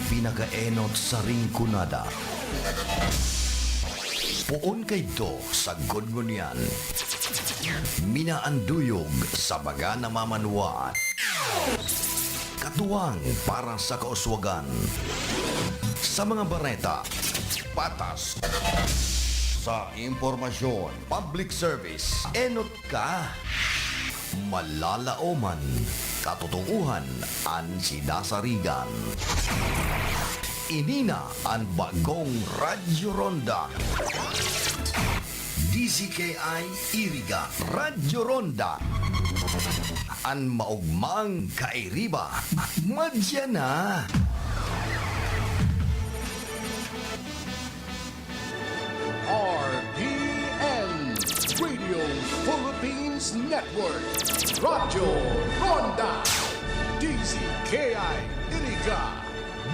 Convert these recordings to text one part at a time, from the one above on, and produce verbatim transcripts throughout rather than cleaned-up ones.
Pinakaenot sa Rinconada. Poon kaidto sagkod ngunyan. Minaanduyog sa mga namamanwaan. Katuwang para sa kauswagan. Sa mga bareta, patas. Sa impormasyon, public service, enot ka. Malalaoman, katotoohan an sidasarigan. Ini na an bagong Radyo Ronda. D Z K I Iriga, Radyo Ronda. An maogmang kairiba, madya na. R P N, Radio Philippines Network, Radyo Ronda, D Z K I Iriga,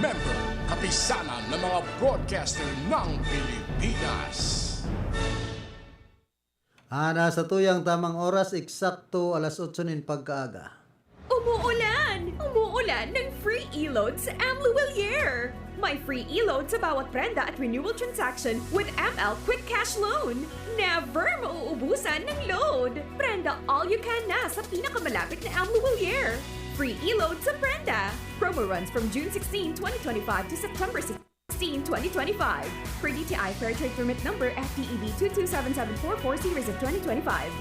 member, kapisanan ng mga broadcaster ng Pilipinas. Ah, nasa tuyang tamang oras, eksakto alas otso nin pagkaaga. Umuulan! Umuulan ng free e-load sa M Lhuillier! May free e-load sa bawat prenda at renewal transaction with M L Quick Cash Loan. Never mauubusan ng load! Prenda all you can na sa pinakamalapit na M Lhuillier. Free e-load sa prenda! Promo runs from June sixteen, twenty twenty-five to September sixteen, twenty twenty-five. Per D T I Fair Trade Permit Number F T E B two two seven seven four four series of twenty twenty-five.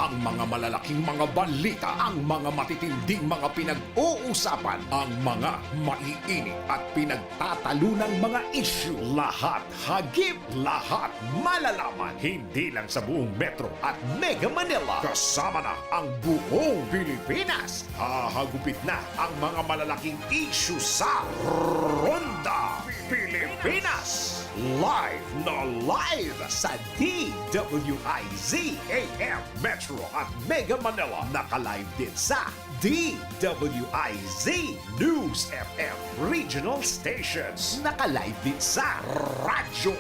Ang mga malalaking mga balita, ang mga matitinding mga pinag-uusapan, ang mga maiinit at pinagtatalunang mga isyu, lahat hagip, lahat malalaman, hindi lang sa buong Metro at Mega Manila, kasama na ang buong Pilipinas. Hahagupit na ang mga malalaking isyu sa Ronda Pilipinas. Live na live sa D W I Z A M Metro at Mega Manila. Naka-live din sa D W I Z News F M Regional Stations. Naka-live din sa Radyo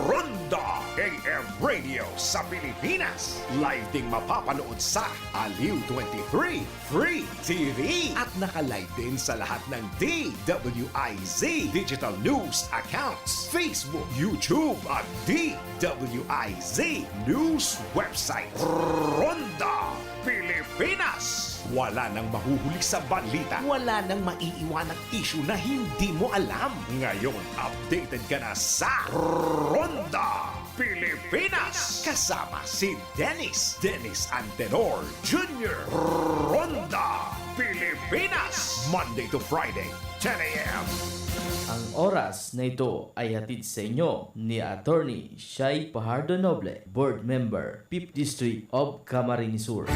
Ronda A M Radio sa Pilipinas. Live ding mapapanood sa Aliw twenty-three Free T V. At naka-live din sa lahat ng D W I Z digital news accounts, Facebook, YouTube, at D W I Z news website. Ronda Pilipinas. Wala nang mahuhuli sa balita. Wala nang maiiwanang isyu na hindi mo alam. Ngayon, updated ka na sa Ronda Pilipinas. Kasama si Dennis, Dennis Antenor Junior. Ronda Pilipinas. Monday to Friday, ten a m. Ang oras na ito ay hatid sa inyo ni Attorney Shai Pajardo Noble, Board Member, Fifth District of Camarines Sur.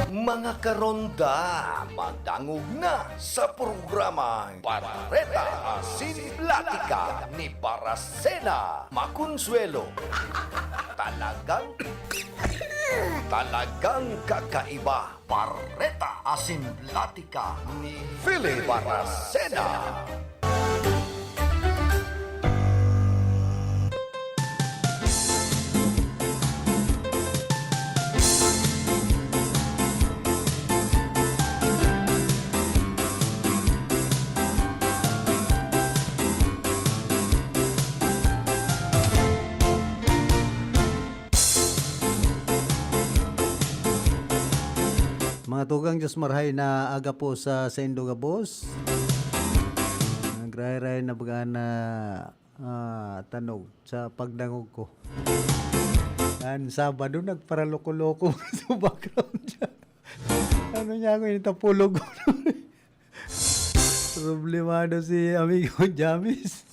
Mga karonda, madangog na sa programang Bareta Asin Platika ni Baracena Maconsuelo. Talagang, talagang kakaiba. Bareta Asin Platika ni Philip Baracena. Mga tugang, Diyos marhay na aga po sa saindo gabos. Nagrahay-rahay na baga na, ah, tanog sa pagdangog ko. Kan Sabado, nagparaloko-loko sa background dyan. Ano niya ako, initapulog ko. Problemado si amigo Jamis.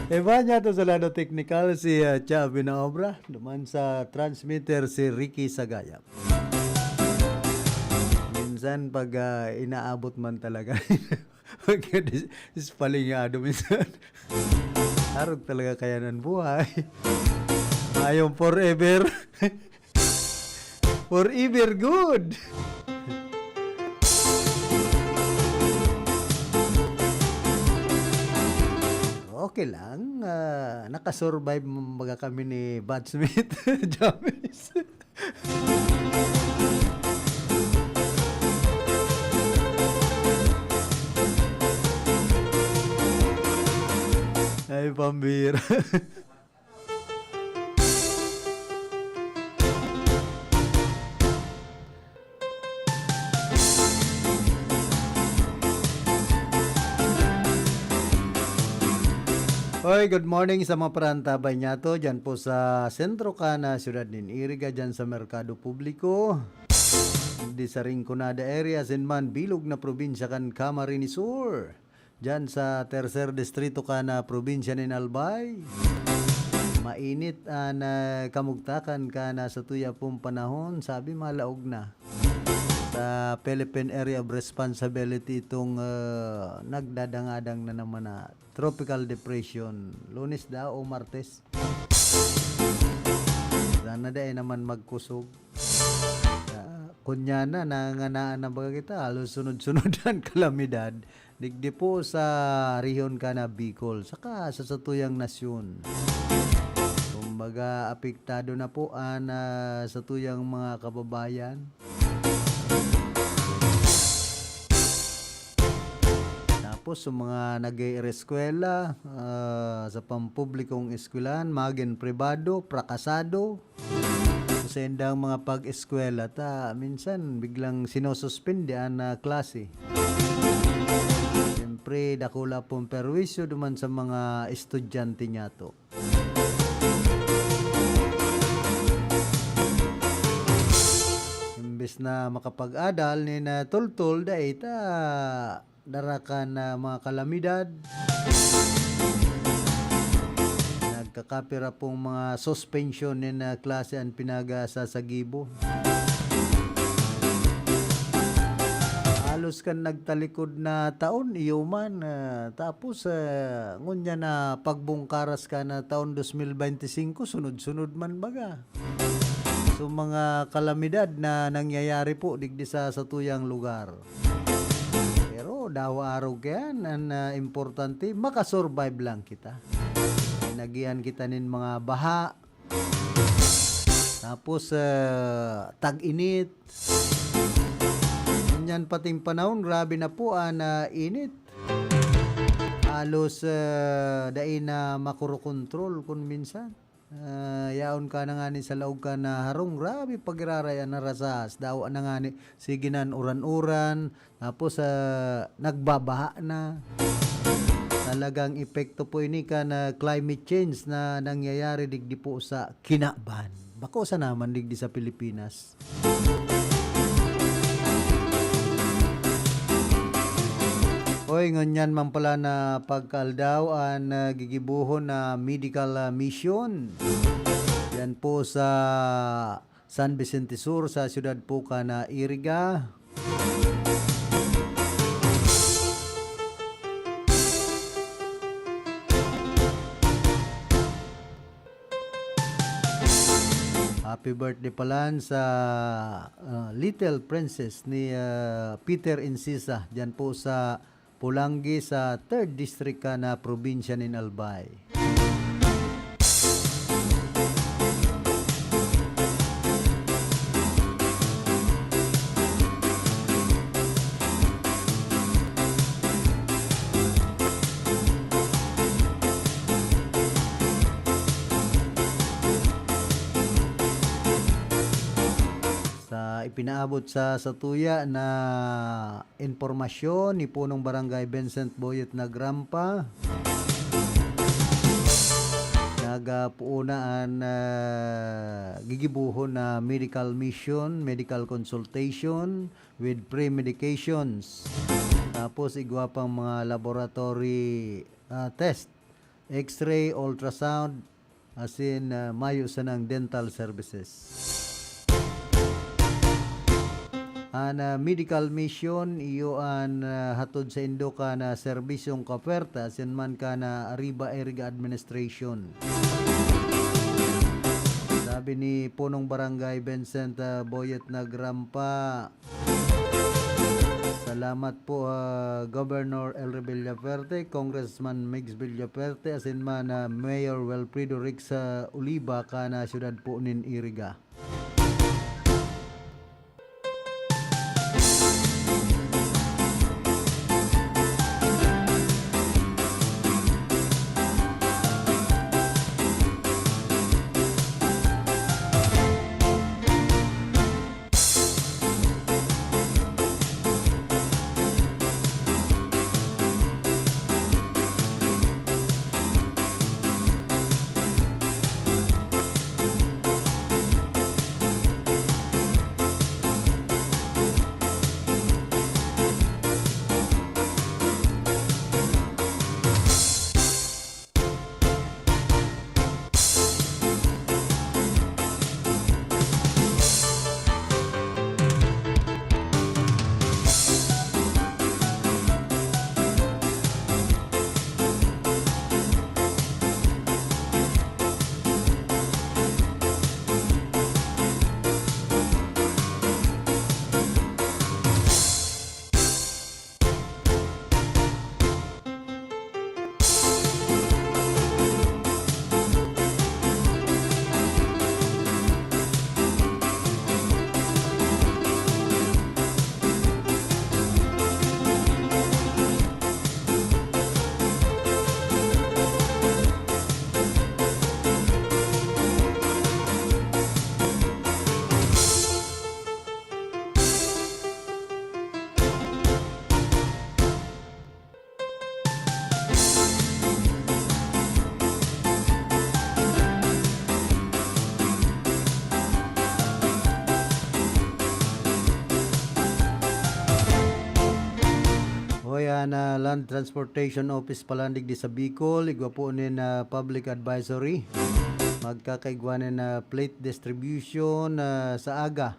Iba niya to sa lado teknikal si, ah, Chabi na obra. Duman sa transmitter si Ricky Sagayap. Minsan pag, ah, inaabot man talaga, pagka dis-, dispalingado minsan. Arog talaga kaya ng buhay. Ayong forever. Forever good. Okay lang. Ah, nakasurvive, mga kami ni Batsmith Jamis. Ay, pambira. Hoy, good morning sa mga parantabay niyato dyan po sa sentro ka na siyudad nin Iriga, dyan sa Merkado Publiko, di sa Rinconada area, asin man bilog na probinsya kan Camarines Sur. Diyan sa tercer distrito ka na probinsya nin Albay, mainit an, ah, kamugtakan ka na sa tuya pong panahon, sabi malaog na. Sa Philippine Area of Responsibility itong, ah, nagdadangadang na naman na tropical depression. Lunes daw o Martes? Sana dai naman magkusog. Ah, kunya na, nanganaan na baga kita, halos sunod-sunod an kalamidad. Digdi po sa rehiyon ka na Bicol, saka sa satuyang nasyon. Kumbaga, apektado na po an, ah, satuyang mga kababayan. Tapos, sa mga nag-eereskwela, ah, sa pampublikong eskwelahan, magin pribado, prakasado, sa indang mga pag-eskwela ta, minsan biglang sinususpende an, ah, klase. Siyempre, dakula pong perwisyo duman sa mga estudyante niyato. Imbes na makapag-adal nin, ah, tultol, dai ta dara kan, ah, mga kalamidad. Nagkakapira pong mga suspension nin, ah, klase an pinagasasagibo. Halos kan nagtalikod na taon, iyo man, ah, tapos, ah, ngunyan na pagbungkaras ka na taon dos mil bente singko, sunod-sunod man baga. So, mga kalamidad na nangyayari po digdi sa satuyang lugar. Pero dawa arog kayan, an, ah, importante, makasurvive lang kita. Nagihan kita nin mga baha, tapos, ah, tag-init. Ngunyan pating panahon, grabe na po an, ah, init. Halos, ah, dai na makokontrol kun minsan. Ah, yaon ka na ngani sa laog ka na harong, grabe pagiraray an narasas. Dawa na ngani, sige na an uran-uran, tapos, ah, nagbabaha na. Talagang epekto po ini kan climate change na nangyayari digdi po sa kinaban. Bako sana man digdi sa Pilipinas. Hoy, ngunyan man pala na pagkaaldaw an, ah, gigibohon na medical, ah, mission. Yan po sa San Vicente Sur, sa siyudad po ka na Iriga. Happy birthday palan sa, ah, Little Princess ni, ah, Peter Encisa, diyan po sa Polangui, sa third District ka na probinsya nin Albay. Sa ipinaabot sa satuya na impormasyon ni Punong Barangay Vincent Boyet Nagrampa, nagapoon na an, ah, gigibohon na medical mission, medical consultation with free medications. Tapos igwa pang mga laboratory, ah, test, X-ray, ultrasound, asin, ah, mayo sanang dental services. An, ah, medical mission, iyo an, ah, hatod saindo kan, ah, serbisyong kapuwerta, asin man kan, ah, Arriba Area Administration. Sabi ni Punong Barangay Vincent, ah, Boyet Nagrampa, salamat po, ah, Governor Elry Villafuerte, Congressman Migs Villafuerte, asin man, ah, Mayor Wilfredo Rix, ah, Oliva, kan, ah, siyudad po nin Iriga. Na Land Transportation Office palandig di sa Bicol, igwa po nin, ah, public advisory. Magkakaigwa nin, ah, plate distribution, ah, sa aga.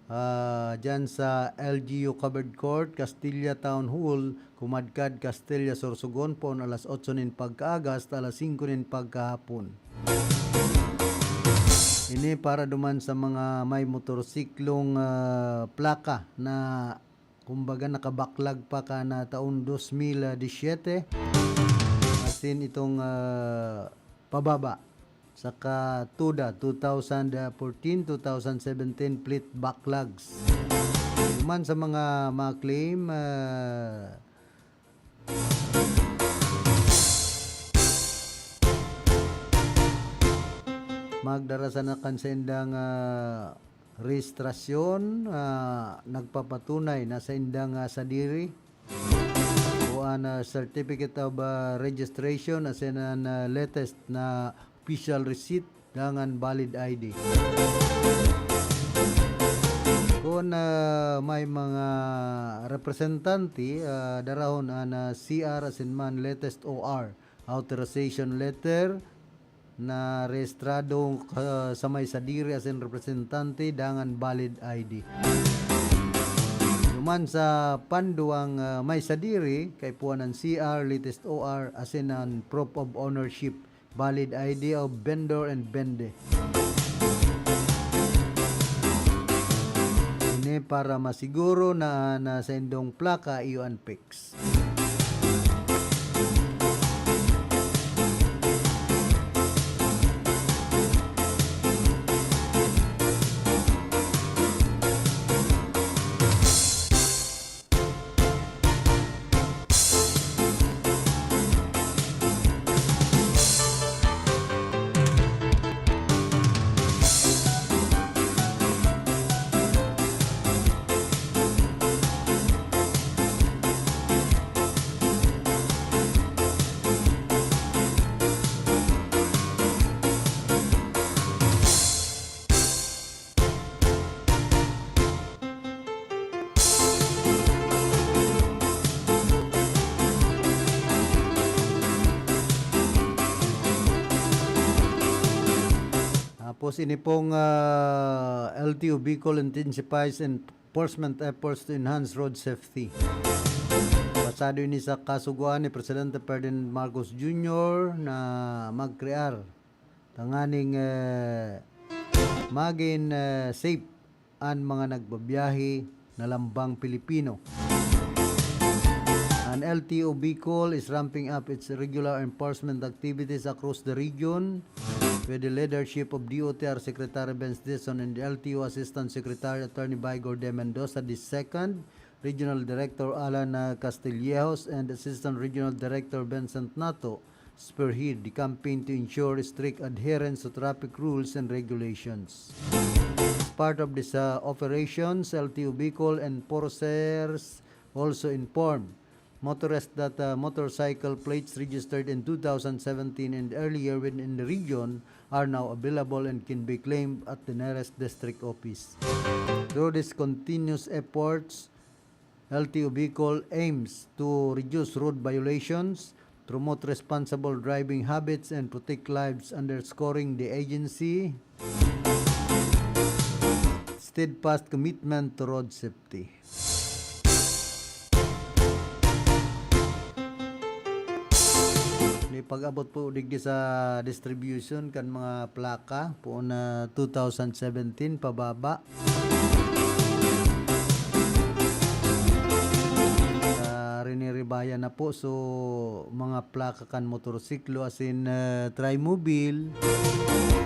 Ah, dyan sa L G U Covered Court, Castilla Town Hall, Kumadkad, Castilla, Sorsogon, poon alas otso nin pagkaaga hasta alas singko nin pagkahapon. Ini para duman sa mga may motorsiklong, ah, plaka na, kumbaga, nakabaklag pa kan taon dos mil disisyete, asin itong, ah, pababa. Saka TUDA, two thousand fourteen, two thousand seventeen plate backlogs. Duman sa mga ma-claim, ah, magdara sana kan saindang, ah, rehistrasyon, ah, nagpapatunay na saindang, ah, sadiri. O an, ah, certificate of, ah, registration asin an, ah, latest na official receipt dangan valid I D. Kun, ah, may mga representante, ah, darahon an, ah, C R asin man latest O R, authorization letter, na rehistrado ka, sa may sadiri asin representante dangan valid I D. Duman sa panduwang, ah, may sadiri, kaipuhan an C R, latest O R, asin an proof of ownership, valid I D of vendor and vende. Ini para masiguro na, na saindong plaka iyo an fake. Tapos ini pong, ah, L T O Bicol intensifies enforcement efforts to enhance road safety. Basado ini sa kasugoan ni Presidente Ferdinand Marcos Junior na magkrear tanganing, eh, magin, eh, safe an mga nagbabiyahe na lambang Pilipino. An L T O Bicol is ramping up its regular enforcement activities across the region, with the leadership of D O T R Secretary Benz Dizon and the L T O Assistant Secretary Attorney Vigor de Mendoza the second, Regional Director Alan, uh, Castillejos, and Assistant Regional Director Vincent Nato spearhead the campaign to ensure strict adherence to traffic rules and regulations. As part of these, uh, operations, L T O Bicol enforcers also inform motorists that, uh, motorcycle plates registered in two thousand seventeen and earlier within the region are now available and can be claimed at the nearest district office. Through these continuous efforts, L T O Bicol aims to reduce road violations, promote responsible driving habits, and protect lives, underscoring the agency steadfast commitment to road safety. May pag-abot po digdi sa distribution kan mga plaka, poon na two thousand seventeen pababa. Ah, riniribaya na po, so, mga plaka kan motorsiklo, asin, ah, trimobile.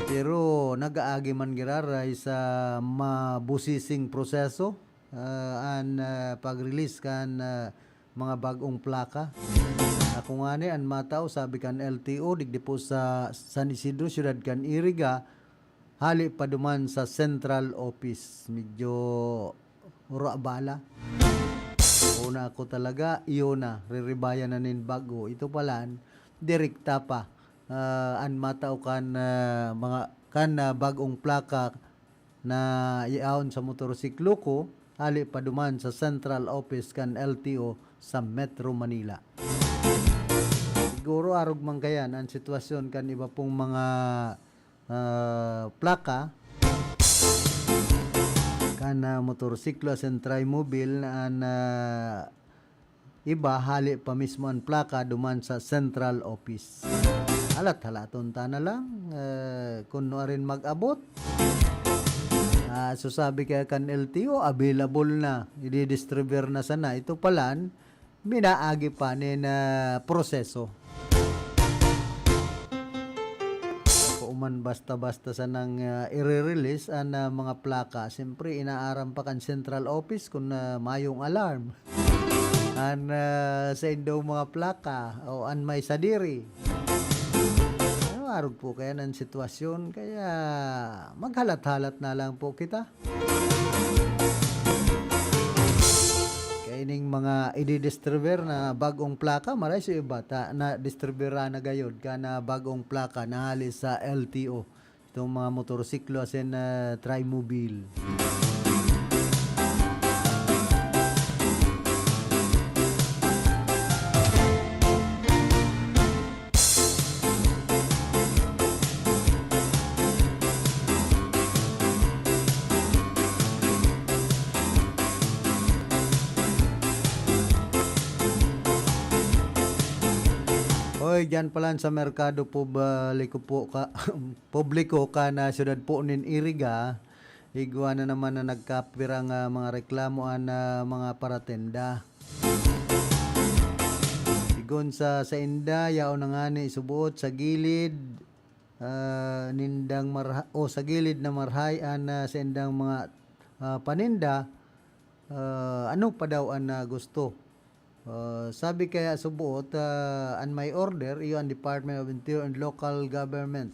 Pero nag-aagi man giraray sa mabusising proseso, ah, an, ah, pag-release kan, ah, mga bag-ong plaka. Ako ngani, an matao, sabi kan L T O, digdi po sa San Isidro, siyudad kan Iriga, hali pa duman sa central office. Medyo ura bala. Una ako talaga, iyo na, riribayan na nin bago. Ito palan, direkta pa. Ah, an matao kan, ah, mga, kan, ah, bag-ong plaka na yaon sa motorsiklo ko, hali pa duman sa central office kan L T O sa Metro Manila. Siguro arog man kayan an sitwasyon kan iba pong mga, ah, plaka kan, ah, motorsiklo asin trimobile na an, ah, iba hali pa mismo an plaka duman sa central office. Halat-halaton ta na lang, eh, kun nuarin mag-abot. Ah, so sabi kaya kan L T O, available na, ididistribuer na sana. Ito palan, minaagi pa nin, ah, proseso. Kung man basta-basta sanang, ah, ire-release an, ah, mga plaka, siyempre inaaram pa kan central office kung, ah, mayong alarm. An, ah, saindong mga plaka o an may sadiri. Ah, arog po kaya ng sitwasyon, kaya maghalat-halat na lang po kita. Kaining mga ididistribuer na bagong plaka, maray sa iba ta, na distribuera na gayod ka na bagong plaka na hali sa L T O. Itong mga motorsiklo asin, ah, trimobile. Hoy, diyan palan sa merkado publiko po ka, publiko kan, ah, siyudad po nin Iriga, igwa na naman na nagkapirang, ah, mga reklamo an, ah, mga paratenda. Sigon sa sainda, yaon na ngani suboot sa gilid, ah, nindang marha-, o sa gilid na marhay an, ah, saindang mga, ah, paninda, ah, ano pa daw an, ah, gusto? Ah, sabi kaya suboot, ah, an may order, iyo an Department of Interior and Local Government.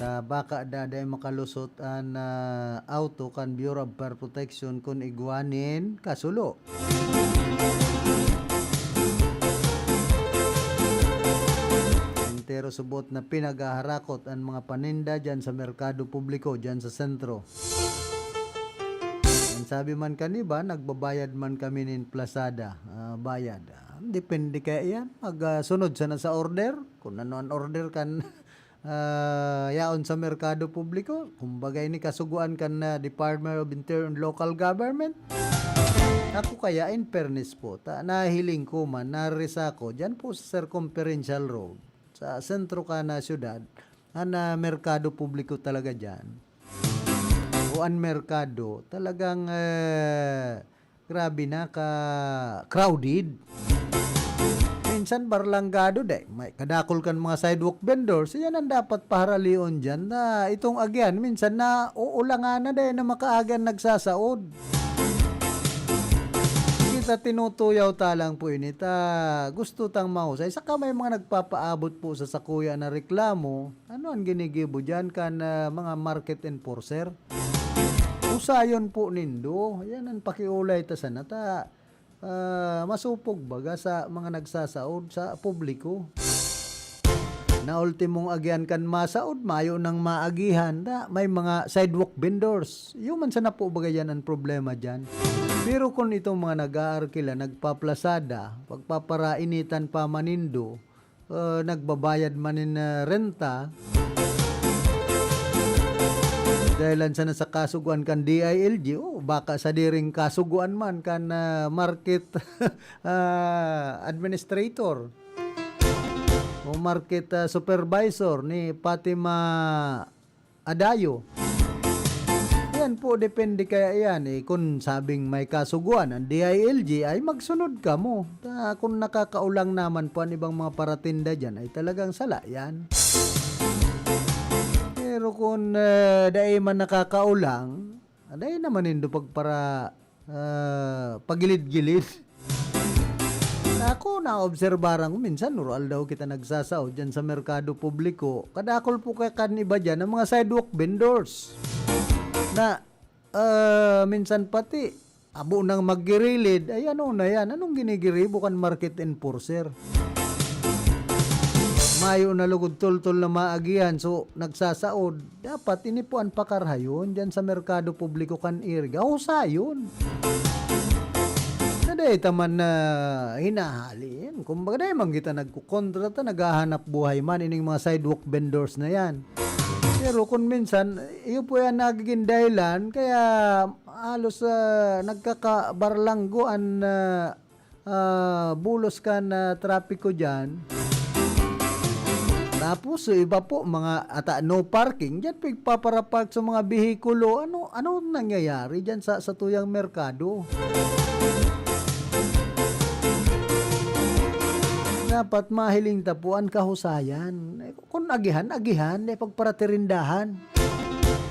Ta baka da-, dai makalusot an, ah, auto kan Bureau of Fire Protection kun igwa nin kasulo. Entero subot na pinaghaharakot an mga paninda diyan sa merkado publiko, diyan sa sentro. Ang sabi man kan iba, "Nagbabayad man kami nin plasada." Ah, bayad. Ah, depende kaya iyan. Mag, ah, sunod sana sa order. Kung ano an order kan, ah, yaon sa merkado publiko. Kumbaga, ini kasugoan kan, ah, Department of Interior and Local Government. Ako kaya, in fairness po, ta, nahiling ko man, narisa ko, dyan po sa Circumferential Road, sa sentro ka na syudad, an, ah, merkado publiko talaga dyan. O an merkado, talagang, eh, grabe na ka crowded. Minsan barlanggado, dai, may kadakol kan mga sidewalk vendors. Iyan ang dapat paharalion diyan, na itong agyan, minsan nauulangan na, dai na makaagi an nagsasaod. Kita tinutuyaw ta lang po ini, ta gusto tang mahusay. Saka may mga nagpapaabot po sa sakuya na reklamo. Ano ang ginigibo diyan kan, ah, mga market enforcer? Usayon po nindo. Yan ang pakiulay ta sana ta, ah, masupog baga sa mga nagsasaod sa publiko. Na ultimong agihan kan masaod, mayo nang maagihan, ta may mga sidewalk vendors. Iyo man sana po baga yan ang problema diyan. Pero kung itong mga nag-aarkila, nagpaplasada, pagpaparainitan pa manindo, ah, nagbabayad man nin, ah, renta, dahelan sana sa kasugoan kan D I L G, o baka sadiring kasugoan man kan, ah, market, ah, administrator o market, ah, supervisor ni Fatima Adayo. Yan po, depende kaya yan, eh. Kung sabing may kasugoan ang D I L G, ay magsunod kamo. Ta, kung nakakaulang naman po ang ibang mga paratinda dyan, ay talagang sala yan. Pero kung, eh, dai man nakakaulang, dai naman nindo pagpara-, ah, pagilid-gilid. Ako, naobserbaran ko, minsan, ural daw kita nagsasaod dyan sa merkado publiko. Kadakol po kaya kan iba dyan, ang mga sidewalk vendors. Na, ah, minsan pati, abo nang maggirilid. Ay, ano na yan? Anong ginigiribo kan market enforcer? mayo na lugod toltol na maagihan, so nagsasaod, dapat ini po an pakarahayon diyan sa merkado publiko kan Iriga, husayon. Na dai ta man na hinahali yan. Kumbaga, dai man kita nagkukontra ta, naghahanap buhay man ining mga sidewalk vendors na yan. Pero kung minsan, iyo po yan nagiging dahilan, kaya halos, ah, nagkakabarlanggo an, ah, ah, bulos kan, ah, trapiko diyan. Tapos, yung iba po, mga ata no parking, diyan pigpaparapark sa mga behikulo. Ano, ano nangyayari diyan sa, sa tuyang merkado? Dapat mahiling ta po an kahusayan. Eh, kung agihan, agihan, eh, pagparatirindahan.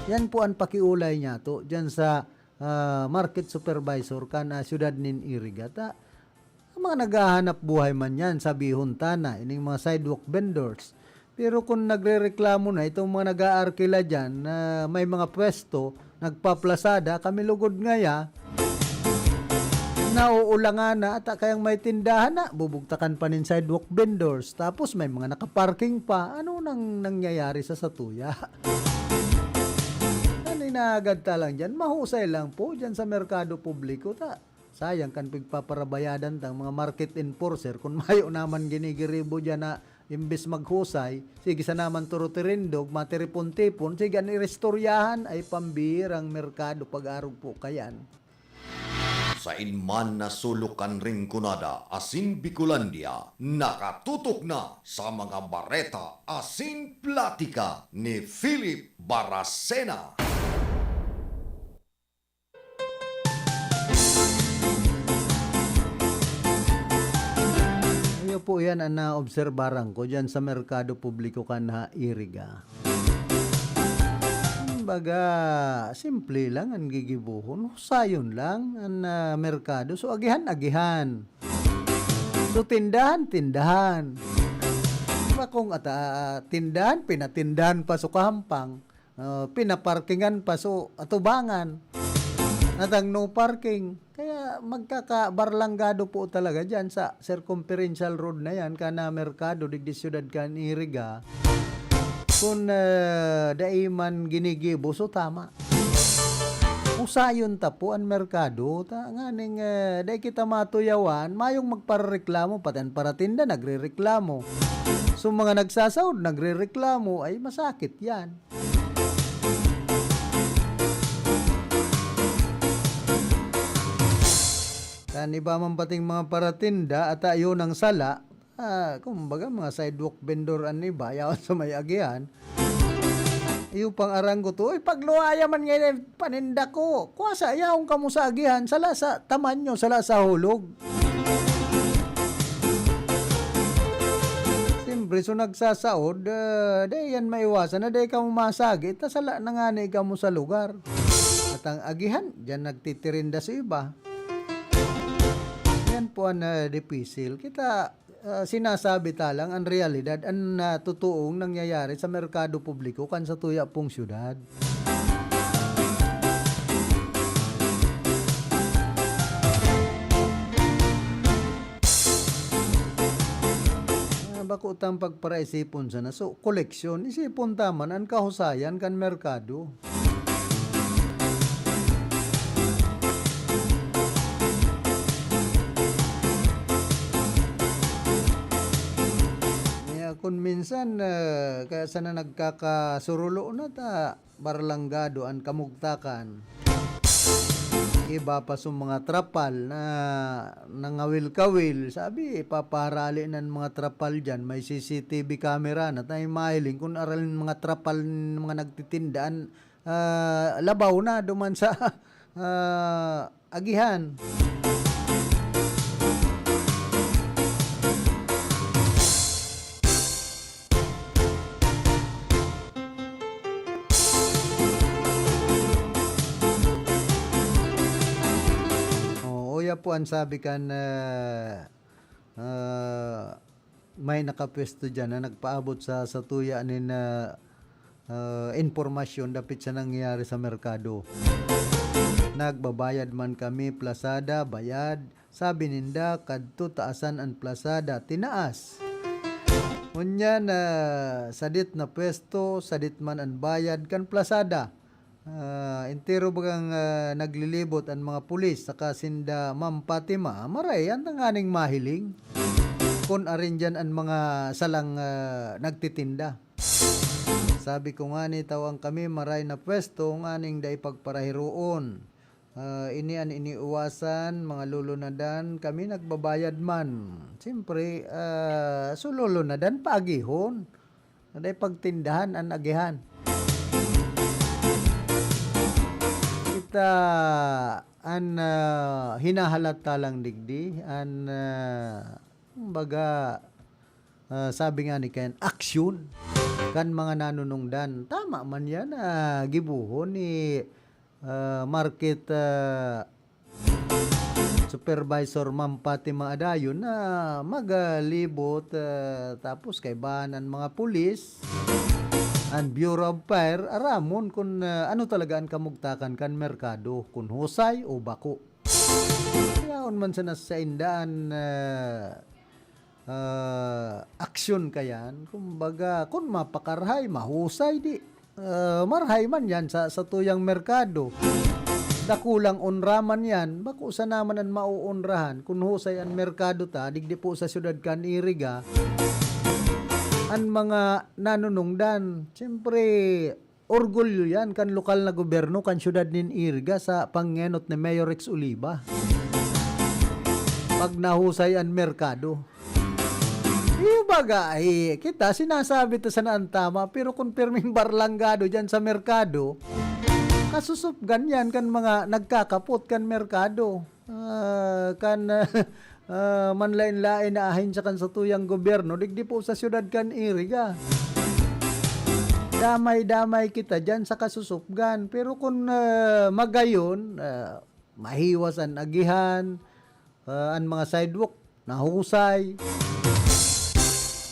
Yan po an pakiulay niya to, diyan sa, ah, market supervisor kan, ah, siyudad nin Iriga. Ta, ang mga naghahanap buhay man yan, sabihon ta na, ining mga sidewalk vendors. Pero kung nagrereklamo na itong mga nag-aarkila diyan na may mga pwesto, nagpaplasada, kami lugod ngaya, nauulangan na, ata kayang may tindahan na, bubugtakan pa nin sidewalk vendors, tapos may mga nakaparking pa. Ano nang nangyayari sa satuya? Ano inagad ta lang diyan? Mahusay lang po diyan sa merkado publiko, ta. Sayang kan pigpaparabayadan tang mga market enforcer kun mayo naman ginigiribo diyan na imbes maghusay, sige sa naman turutirindog, matiripon-tipon, sige an iristoryahan ay pambihirang merkado pag-arog po kayan. Sain man na sulok kan Rinconada asin Bicolandia, nakatutok na sa mga bareta asin platika ni Philip Baracena. Iyo po yan ang naobserbaran ko diyan sa merkado publiko kan ha Iriga. Kumbaga, simple lang an gigibohon. Husayon lang an, ah, merkado. So, agihan, agihan. So, tindahan, tindahan. Diba kung ata, tindahan, pinatindahan pa so kahampang. Ah, pinaparkingan pa so atubangan. Natang no parking. Kaya magkakabarlanggado po talaga diyan sa circumferential road na yan, kana merkado digdi siyudad kan Iriga. Kun, ah, dai man ginigibo, so tama. Usayon ta po an merkado, ta nganing, ah, dai kita matuyawan, mayong magparereklamo, pati an paratinda nagrereklamo. So, mga nagsasaod, nagrereklamo, ay masakit yan. Kan iba man pating mga paratinda, ata yun ang sala, ah, kumbaga, mga sidewalk vendor an iba, yaon sa may agihan. Iyo pang aranggot, "Uy, pagluwaya man ngayon, eh, paninda ko. Kuwasa, yaon kamo sa agihan, sala sa tamanyo, sala sa hulog." Siyempre, so nagsasaod, ah, dai yan maiwasan na dai kamo masagi, ta sala na ngani kamo sa lugar. At ang agihan, diyan nagtitirinda sa iba. Yan po ang, ah, dipisil. Kita, ah, sinasabi ta lang ang realidad, ang, ah, totoong nangyayari sa merkado publiko kan sa tuya pong syudad. Ah, bako tang pagparaisipon sana. So, koleksyon, isipon ta man an kahusayan kan merkado. Kaya kun minsan, ah, kaya sana nagkakasurulo na ta, barlanggado an kamugtakan. Iba pa sa mga trapal na nangawil-kawil. Sabi, ipapaharali na an mga trapal diyan. May C C T V camera na tayo mahiling kung aral ng mga trapal, mga nagtitinda an, ah, labaw na duman sa, ah, agihan. Oo, uya po ang sabi kan, ah, ah, may nakapwesto diyan na nagpaabot sa, sa tuya nin, ah, ah, impormasyon dapit sa nangyayari sa merkado. Nagbabayad man kami, plasada, bayad. Sabi ninda, kadto taasan an plasada, tinaas. Ngunyan, ah, sadit na pwesto, sadit man an bayad kan plasada. Ah, entero bagang, ah, naglilibot an mga pulis saka sinda Ma'am Fatima, maray an tanganing mahiling. Kun arin diyan an mga salang, ah, nagtitinda. Sabi ko ngani, tawang kami maray na pwesto nganing dai pagparahiroon. Ah, ini an iniiwasan, mga lulunadan, kami nagbabayad man. Siyempre, ah, so lulunadan, paagihon. Dai pagtindahan an agihan. Kita an, ah, hinahalata lang digdi, an, ah, kumbaga, ah, sabi nga ni Ken, aksyon kan mga nanunungdan. Tama man yan, ah, gibohon ni, ah, Market, ah, Supervisor Ma'am Fatima Adayon na maglibot, ah, tapos kaibahan an mga pulis, an Bureau of Fire, aramon kun, ah, ano talaga an kamugtakan kan merkado, kun husay o bako. Yaon man sana sa sainda an, ah, ah, aksyon kayan. Kumbaga, kun mapakarahay, mahusay, di, ah, marahay man yan sa satuyang merkado. Dakulang onra man yan, bako sana man an maoonrahan. Kun husay an merkado ta, digdi po sa siyudad kan Iriga, an mga nanunungdan. Siyempre, orgulyo yan kan lokal na gobyerno kan siyudad nin Iriga sa pangenot ni Mayor Rex Oliva. Pag nahusay an merkado. Iyo baga, eh, kita, sinasabi ta sana an tama, pero kun pirming barlangado diyan sa merkado, kasusupgan yan kan mga nagkakapot kan merkado. Ah, kan, ah, manlaen-laen na ahensya kan satuyang gobyerno, digdi po sa siyudad kan Iriga. Damay-damay kita diyan sa kasusupgan. Pero kun, ah, magayon, ah, mahiwas an agihan, ah, an mga sidewalk, nahusay.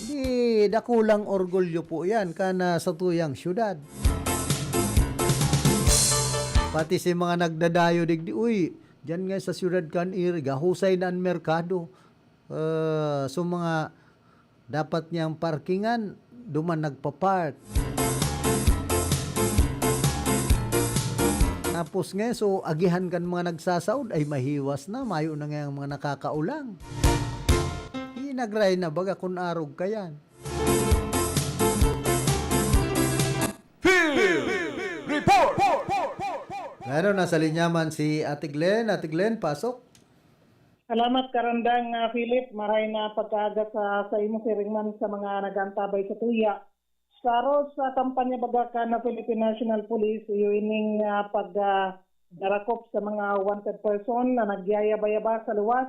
Di, dakulang orgulyo po yan kan, ah, satuyang siyudad. Pati si mga nagdadayo digdi, uy, diyan nga sa siyudad kan Iriga, husay na an merkado. Ah, so mga dapat niyang parkingan, duman nagpa-park. Tapos nga, so, agihan kan mga nagsasaod, ay mahiwas na, mayo na nga ang mga nakakaulang. Inagray na baga kun arog kayan. Field Report! Ano, nasa linya man si Ate Glenn. Ate Glenn, pasok. Salamat, Karandang, ah, Philip. Maray na pagkaaga sa, sa imo, siring man sa mga nag-aantabay sa tuya. Sa aro sa kampanya baga kan Philippine National Police, iyo ining, ah, pag, ah, darakop sa mga wanted person na nagyayaba-yaba sa luwas,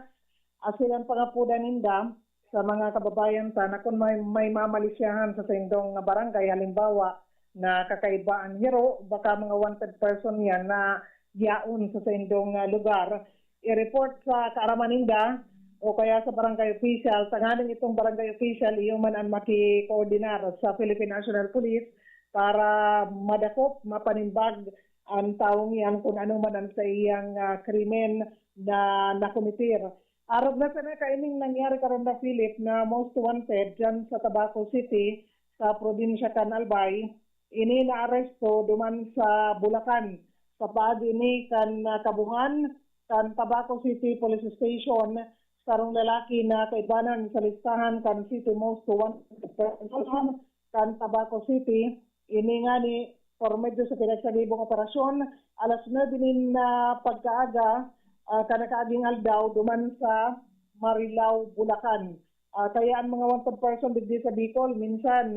asin ang pangapodan ninda sa mga kababayan ta na kun may, may mamalisyahan sa saindong barangay, halimbawa, na kakaiba an hiro, baka mga wanted person yan na yaon sa saindong, ah, lugar, i-report sa kaaraman ninda o kaya sa barangay official, tanganing itong barangay official, iyo man an makikoordinar sa Philippine National Police para madakop, mapanimbag an tawong iyan kun ano man an sa iyang, ah, krimen na nakometer. Arog na sana kaining nangyari karon na, Philip, na most wanted dyan sa Tabaco City, sa probinsya kan Albay, ini naaresto duman sa Bulacan. Sa paagi ini kan, ah, kabuhan kan Tabaco City Police Station, sarong lalaki na kaibanan sa listahan kan City Most Wanted Person kan Tabaco City. Ini ngani, por medyo sa pinagsagibong operasyon, alas nuebe nin, ah, pagkaaga, ah, kan nakaaging aldaw, duman sa Marilao, Bulacan. Ah, kaya ang mga wanted person digdi sa Bicol, minsan,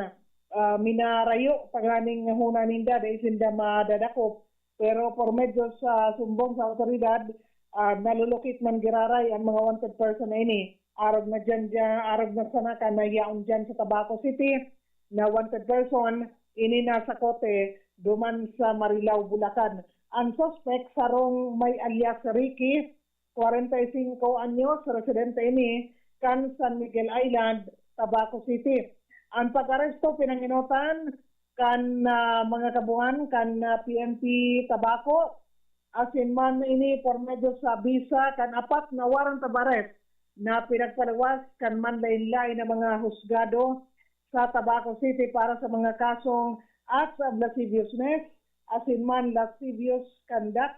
ah, minarayo tanganing huna ninda, dai sinda madadakop. Pero por medyo sa sumbong sa awtoridad, ah, nalulukit man giraray ang mga wanted person na ini. Arog na dyan, dyan, arog na sana kan nayaon dyan sa Tabaco City na wanted person, ini nasa kote duman sa Marilao, Bulacan. Ang suspect, sarong may alias Ricky, kwarenta y singko anyos, residente ini kan San Miguel Island, Tabaco City. Ang pag-aresto pinangenotan kan, ah, mga kabuhan kan, ah, P N P Tabaco, asin man ini por medyo sa bisa kan apat na warrant of arrest na pinagpaluwas kan manlaen-laen na mga husgado sa Tabaco City para sa mga kasong acts of lasciviousness, asin man lascivious conduct,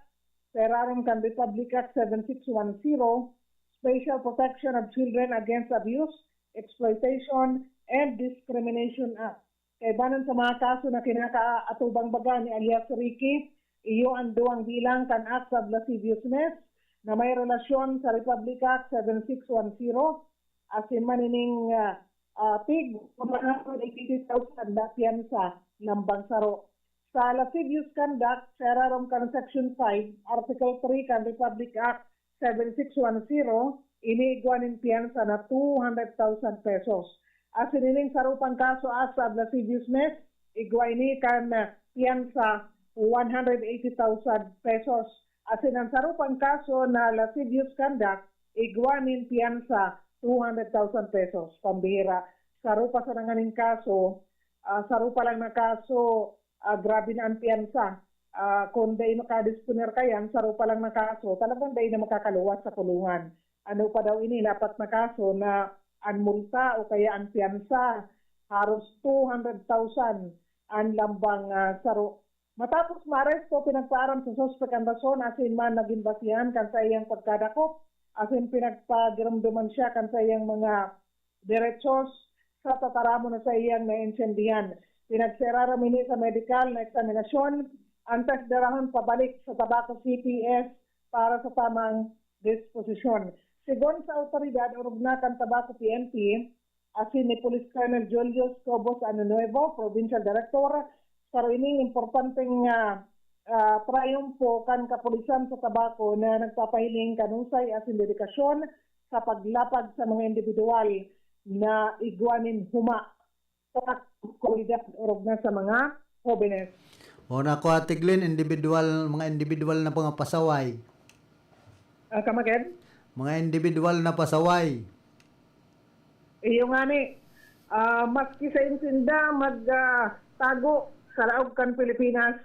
sa irarom kan Republic Act seven six one zero, Special Protection of Children Against Abuse, Exploitation, and Discrimination Act. Kaibanan sa mga kaso na kinakaatubang baga ni alias Ricky, iyo an duwang bilang kan acts of lasciviousness na may relasyon sa Republic Act seven six one zero, asin man ining, ah, ah, tig one hundred eighty thousand na piyansa lambang saro. Sa lascivious conduct, sa irarom kan Section five, Article three kan Republic Act seven six one zero, ini igwa nin piyansa na two hundred thousand pesos. Asin ining saro pang kaso acts of lasciviousness, igwa ini kan, ah, piyansa one hundred eighty thousand pesos. Asin ang saro pang kaso na lascivious conduct, igwa nin piyansa two hundred thousand pesos. Pambihira, saro pa sana nganing kaso, ah, saro pa lang na kaso, ah, grabe na ang piyansa. Ah, kung dai makadisponer kayan, saro pa lang na kaso, talagang dai na makakaluwas sa kulungan. Ano pa daw ini, dapat na kaso na an multa o kaya an piyansa, haros two hundred thousand an lambang, ah, saro. Matapos maaresto, pinagpaaram sa suspek an rason asin man nagin basihan kan saiyang pagkadakop, asin pinagpagiromdoman siya kan saiyang mga derechos sa tataramon na saiyang naintindihan. Pinagsairarom ini sa medikal na eksaminasyon, antes darahon pabalik sa Tabaco C P S para sa tamang disposisyon. Sigon sa awtoridad, orog na kan Tabaco P N P, asin ni Police Colonel Julius Cobos Ano Nuevo, Provincial Director, saro ining importanteng, ah, ah, trayumpo kan kapulisan sa Tabaco na nagpapahiling kan husay asin dedikasyon sa paglapag sa mga indibidwal na igwa nin huma sa komunidad orog na sa mga hobenes. O, nako, Ate Glenn, individual, mga individual na mga pasaway. Ah, come again? Mga individual na pasaway. Iyo ngani, ah, maski sain sinda mag, ah, tago sa laog kan Pilipinas,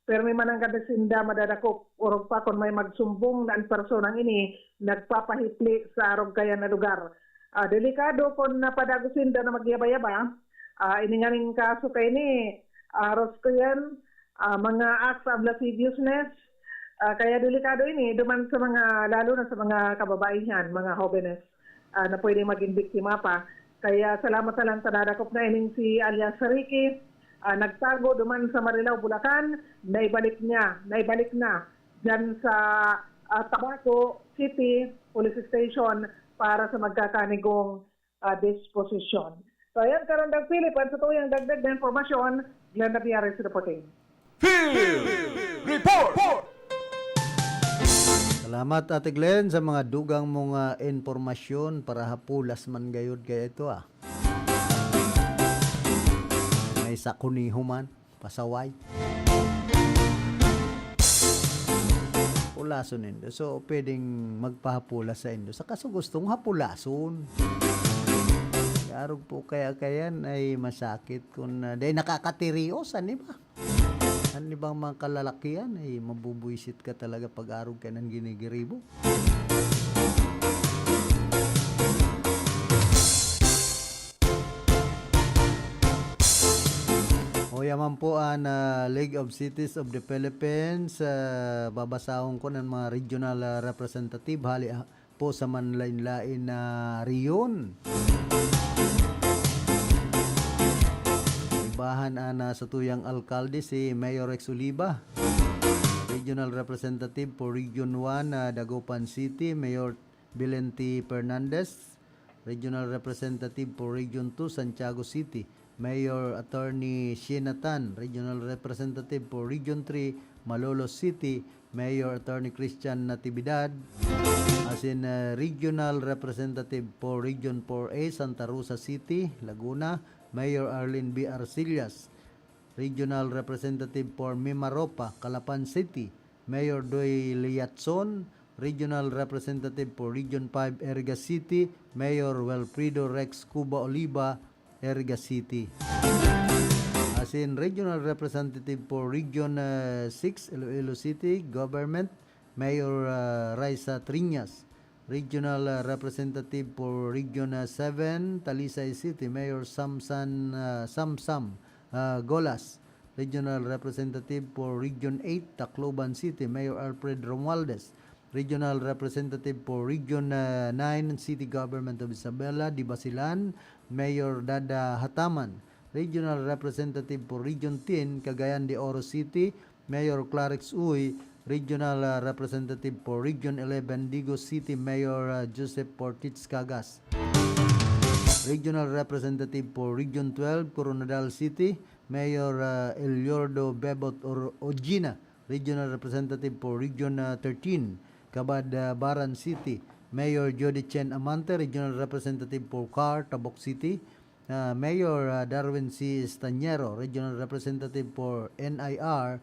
pirmi man nanggad sinda madadakop. Orog pa kun may magsumbong na an personang ini nagpapahipli sa arog kayan na lugar. Ah, delikado kun napadago sinda na magyaba-yaba. Ah, ini nganing kaso kaini, ah, Ros Kuyan, ah, mga acts of lasciviousness. Ah, kaya delikado ini duman sa mga, lalo na sa mga kababaihan, mga hobenes, ah, na pwedeng magin biktima pa. Kaya salamat na lang sa nadakop na ining si alias Ricky, ah, nagtago duman sa Marilao, Bulacan, naibalik niya, naibalik na diyan sa, ah, Tabaco City Police Station para sa magkakanigong, ah, disposisyon. So, ayan, Karandang Philip, ang satuyang dagdag na impormasyon, Glenn Nabiares reporting. Field Report! Salamat, Ate Glenn, sa mga dugang mong, ah, impormasyon. Para hapulas man gayud kaya ito, ah. May sakuniho man, pasaway. Pulason nindo. So, pwedeng magpahapulas saindo. Sa kaso gustong hapulason. Arog po kaya kayan ay masakit kun, ah, dahil nakakatirios, ano ba? An ibang mga kalalakihan ay mabubwisit ka talaga pag arog ka nang ginigiribo. O, yaman po an, ah, League of Cities of the Philippines. Ah, babasahon ko ng mga regional, ah, representative hali, ah, po sa manlain-lain na rehiyon. Ibahan an, ah, satuyang alkalde, si Mayor Rex Oliva. Regional Representative for Region one, ah, Dagupan City, Mayor Belen T. Fernandez. Regional Representative for Region two, Santiago City, Mayor Attorney Shena Tan. Regional Representative for Region three, Malolos City, Mayor Attorney Christian Natividad. Asin, ah, Regional Representative for Region four A, Santa Rosa City, Laguna, Mayor Arlene B. Arcillas. Regional Representative for Mimaropa, Calapan City, Mayor Doy Liatson. Regional Representative for Region five, Erga City, Mayor Wilfredo Rex Cuba Oliva, Erga City. Asin Regional Representative for Region, ah, six, Iloilo City, Government, Mayor, ah, Raisa Triñas. Regional, uh, Representative for Region, uh, seven, Talisay City, Mayor Samsan, uh, Samsam, uh, Golas. Regional Representative for Region eight, Tacloban City, Mayor Alfred Romualdez. Regional Representative for Region, uh, nine, City Government of Isabela de Basilan, Mayor Dada Hataman. Regional Representative for Region ten, Cagayan de Oro City, Mayor Clarix Uy. Regional, uh, Representative for Region eleven, Digos City, Mayor, uh, Joseph Portich Cagas. Regional Representative for Region twelve, Coronadal City, Mayor, uh, Eliordo Bebot Or-, Ojina. Regional Representative for Region, uh, thirteen, Cabad, uh, Baran City, Mayor Jody Chen Amante. Regional Representative for CAR, Tabok City, uh, Mayor, uh, Darwin C Estañero. Regional Representative for N I R,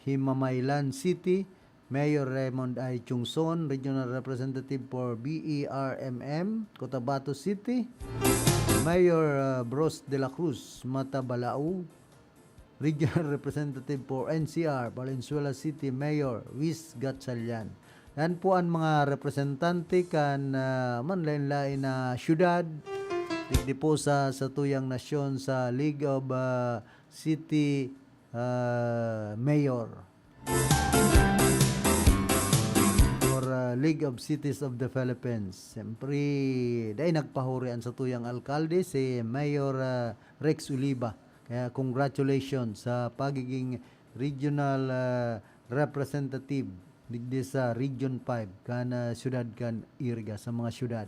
Himamaylan City, Mayor Raymond I Chungson. Regional Representative for B E R M M, Cotabato City, Mayor, uh, Bros de la Cruz, Matabalao. Regional Representative for N C R, Valenzuela City, Mayor Wiz Gatchalian. Yan po an mga representante kan, ah, manlaen-laen na syudad, digdi po sa satuyang nasyon sa League of, ah, City, ah, Mayor or, ah, League of Cities of the Philippines. Siyempre, dai nagpahuri an satuyang alkalde, si Mayor, ah, Rex Oliva. Kaya congratulations sa pagiging regional, ah, representative digdi sa Region five kan, ah, siyudad kan Iriga, sa mga siyudad.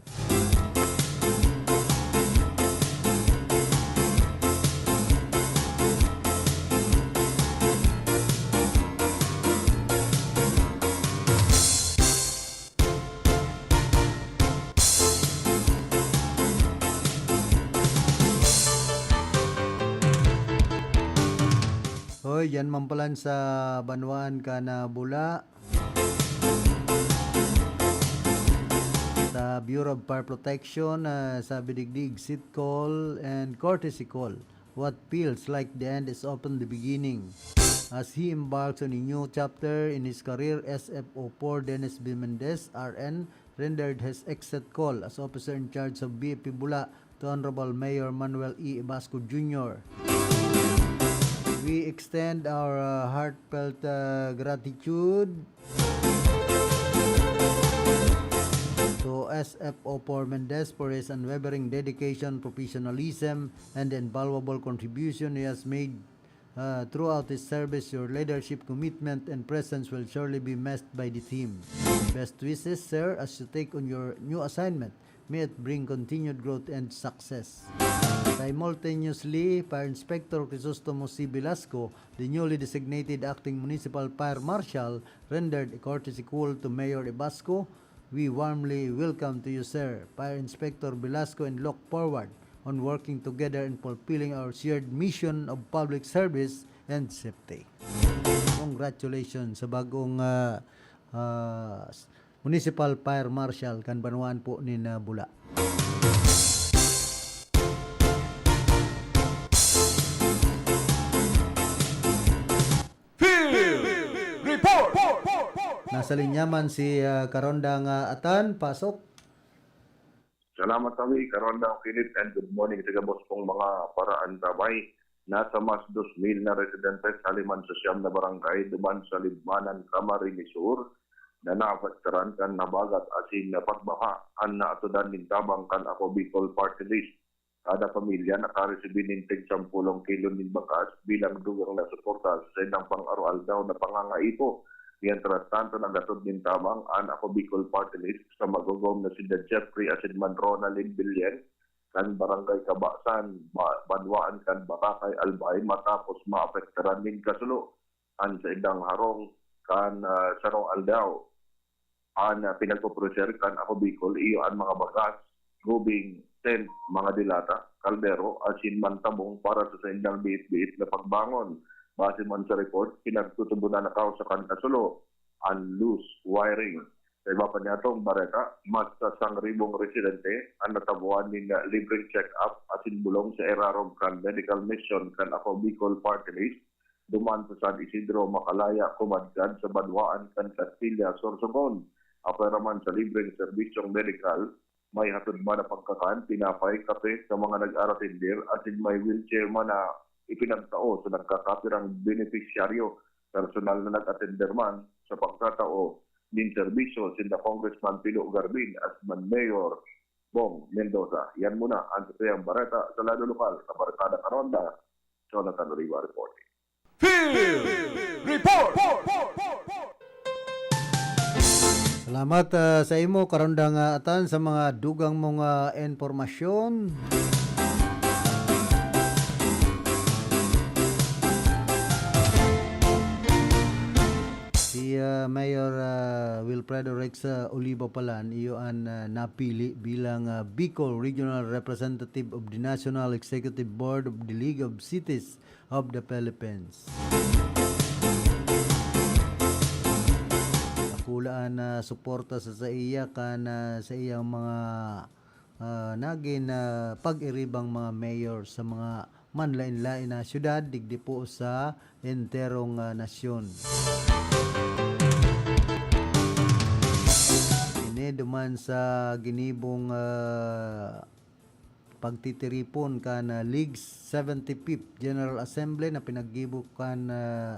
Hoy, diyan man palan sa banwaan kan, ah, Bula. Sa Bureau of Fire Protection, ah, sabi digdi, exit call and courtesy call. What feels like the end is often the beginning. As he embarks on a new chapter in his career, S F O four Dennis B Mendez, R N, rendered his exit call as officer in charge of B F P Bula to Honorable Mayor Manuel E. Ibasco Junior. We extend our, uh, heartfelt, uh, gratitude to S F O four Mendez for his unwavering dedication, professionalism, and the invaluable contribution he has made, uh, throughout his service. Your leadership, commitment, and presence will surely be missed by the team. Best wishes, sir, as you take on your new assignment. May it bring continued growth and success. Simultaneously, Fire Inspector Crisostomo C. Velasco, the newly designated Acting Municipal Fire Marshal, rendered a courtesy call to Mayor Ibasco. We warmly welcome to you, sir, Fire Inspector Velasco, and look forward on working together in fulfilling our shared mission of public service and safety. Congratulations sa bagong, ah, ah, Municipal Fire Marshal kan banwaan po nin, ah, Bula. Field Report! Nasa linya man si, ah, Karondang, ah, Atan, pasok. Salamat kami, Karondang Philip, and good morning sa gabos pong mga paraantabay. Nasa mas dos mil na residentes sa liman sa siyam na barangay duman sa Libmanan, Camarines Sur, na naapektaran kan habagat asin na pagbaha an naatudan nin tabang kan Ako Bicol Party List. Kada pamilya nakaresibi nin tig sampulong kilo nin bakas bilang dugang na suporta sa saindang pang-aroaldaw na pangangaipo. Mientras tanto, naghatod nin tabang an Ako Bicol Party List sa magogom na sida Jeffrey asin man Ronaldin Villen, kan Barangay Kabasan, ba-, banwaan kan Barangay Albay, matapos maapektaran nin kasulo an saindang harong kan, ah, sarong aldaw. An, ah, pinagpoproducer kan Ako Bicol iyo an mga bagas, gubing, tent, mga delata, kaldero, asin man tabong para sa saindang biit-biit na pagbangon. Base man sa report, pinagtutubonan na kawsa kan kasulo an loose wiring. Sa iba pa niyatong bareta, mas sa sangribong residente an nataboan nin libreng check-up asin bulong sa irarong kan medical mission kan Ako Bicol Party List duman sa San Isidro, Macalaya, kumadkad sa banwaan kan Castilla, Sorsogon. apwera man sa libreng serbisyong medikal, may hatod man na pagkakan, tinapay, kape sa mga nag-aratender, asin may wheelchair man na ipinagtao sa nagkakapirang benepisyaryo. Personal na nag-atender man sa pagtatao nin serbisyo sinda Congressman Pilo Garbin asin man Mayor Bong Mendoza. Yan muna ang saiyang bareta sa lado lokal na Barkada Karonda. Jonathan Oliva reporting. Field Report! Salamat, ah, sa imo, Karondang, ah, Atan, sa mga dugang mong, ah, impormasyon. Si, ah, Mayor, ah, Wilfredo Rex, ah, Oliva pala, iyo an, ah, napili bilang, ah, Bicol Regional Representative of the National Executive Board of the League of Cities of the Philippines. Dakula an, ah, suporta sa saiya kan, ah, sa iyang mga, ah, nagin, ah, pag-iribang mga mayor sa mga manlaen-laen na syudad digdi po sa enterong, ah, nasyon. Ini duman sa ginibong, ah, pagtitiripon kan, ah, League's seventy-fifth General Assembly na pinaggibo kan, ah,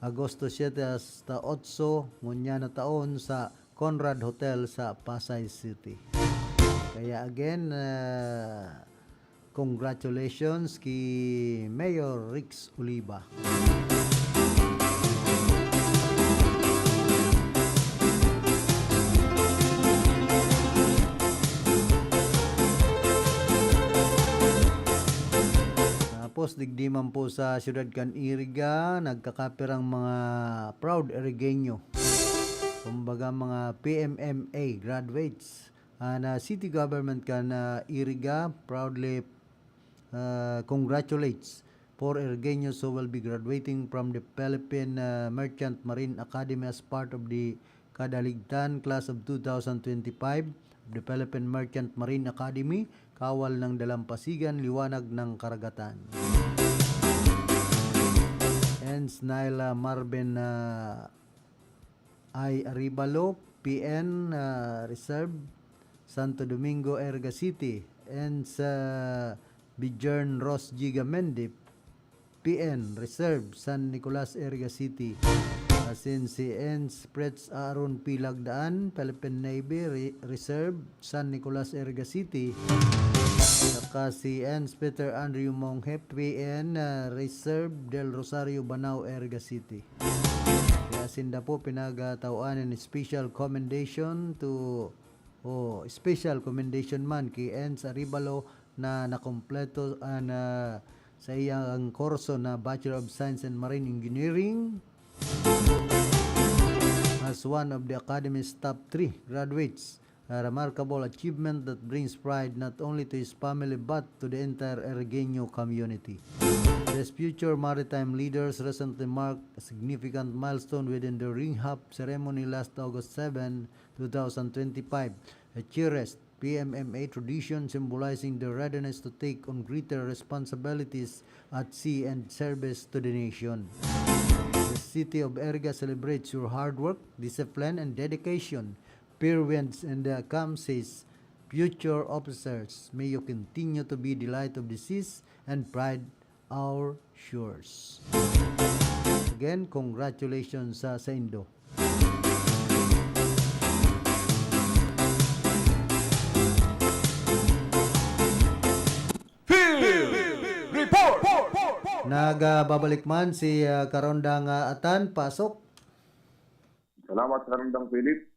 Agosto siete hasta otso ngunyan na taon sa Conrad Hotel sa Pasay City. Kaya again, ah, congratulations ki Mayor Rex Oliva. Tapos, digdi man po sa siyudad kan Iriga, nagkakapirang mga proud Irigeño. Kumbaga, mga P M M A graduates. An, ah, city government kan, ah, Iriga proudly, ah, congratulates four Irigeños who will be graduating from the Philippine, ah, Merchant Marine Academy as part of the Kadaligtan Class of two thousand twenty-five of the Philippine Merchant Marine Academy, Kawal ng Dalampasigan, Liwanag ng Karagatan. Ens Nyla Marben, ah, I. Arevalo, P N, ah, Reserve, Santo Domingo, Iriga City, Ens Bjorn Ross Giga Mendip, P N, Reserve, San Nicolas, Iriga City. Asin si Ens Fritz Aaron P. Lagdaan, Philippine Navy, Re-, Reserve, San Nicolas, Iriga City. Saka si Ens Peter Andrew Monghe, P N, ah, Reserve, Del Rosario, Banao, Iriga City. Kaya sinda po pinagtawaan nin special commendation to, o special commendation man ki Ens Arevalo na nakompleto an, ah, sa iyang kurso na Bachelor of Science in Marine Engineering as one of the Academy's top three graduates. A remarkable achievement that brings pride not only to his family but to the entire Irigeño community. These future maritime leaders recently marked a significant milestone within the ring hop ceremony last August seven, two thousand twenty-five, a cherished P M M A tradition symbolizing their readiness to take on greater responsibilities at sea and service to the nation. The city of Iriga celebrates your hard work, discipline, and dedication. Fair winds and the calm seas, future officers, may you continue to be delight of the seas and pride our shores. Again, congratulations sa saindo. Field Report! Nagbabalik man si, ah, Karondang, ah, Atan, pasok. Salamat, Karondang Philip.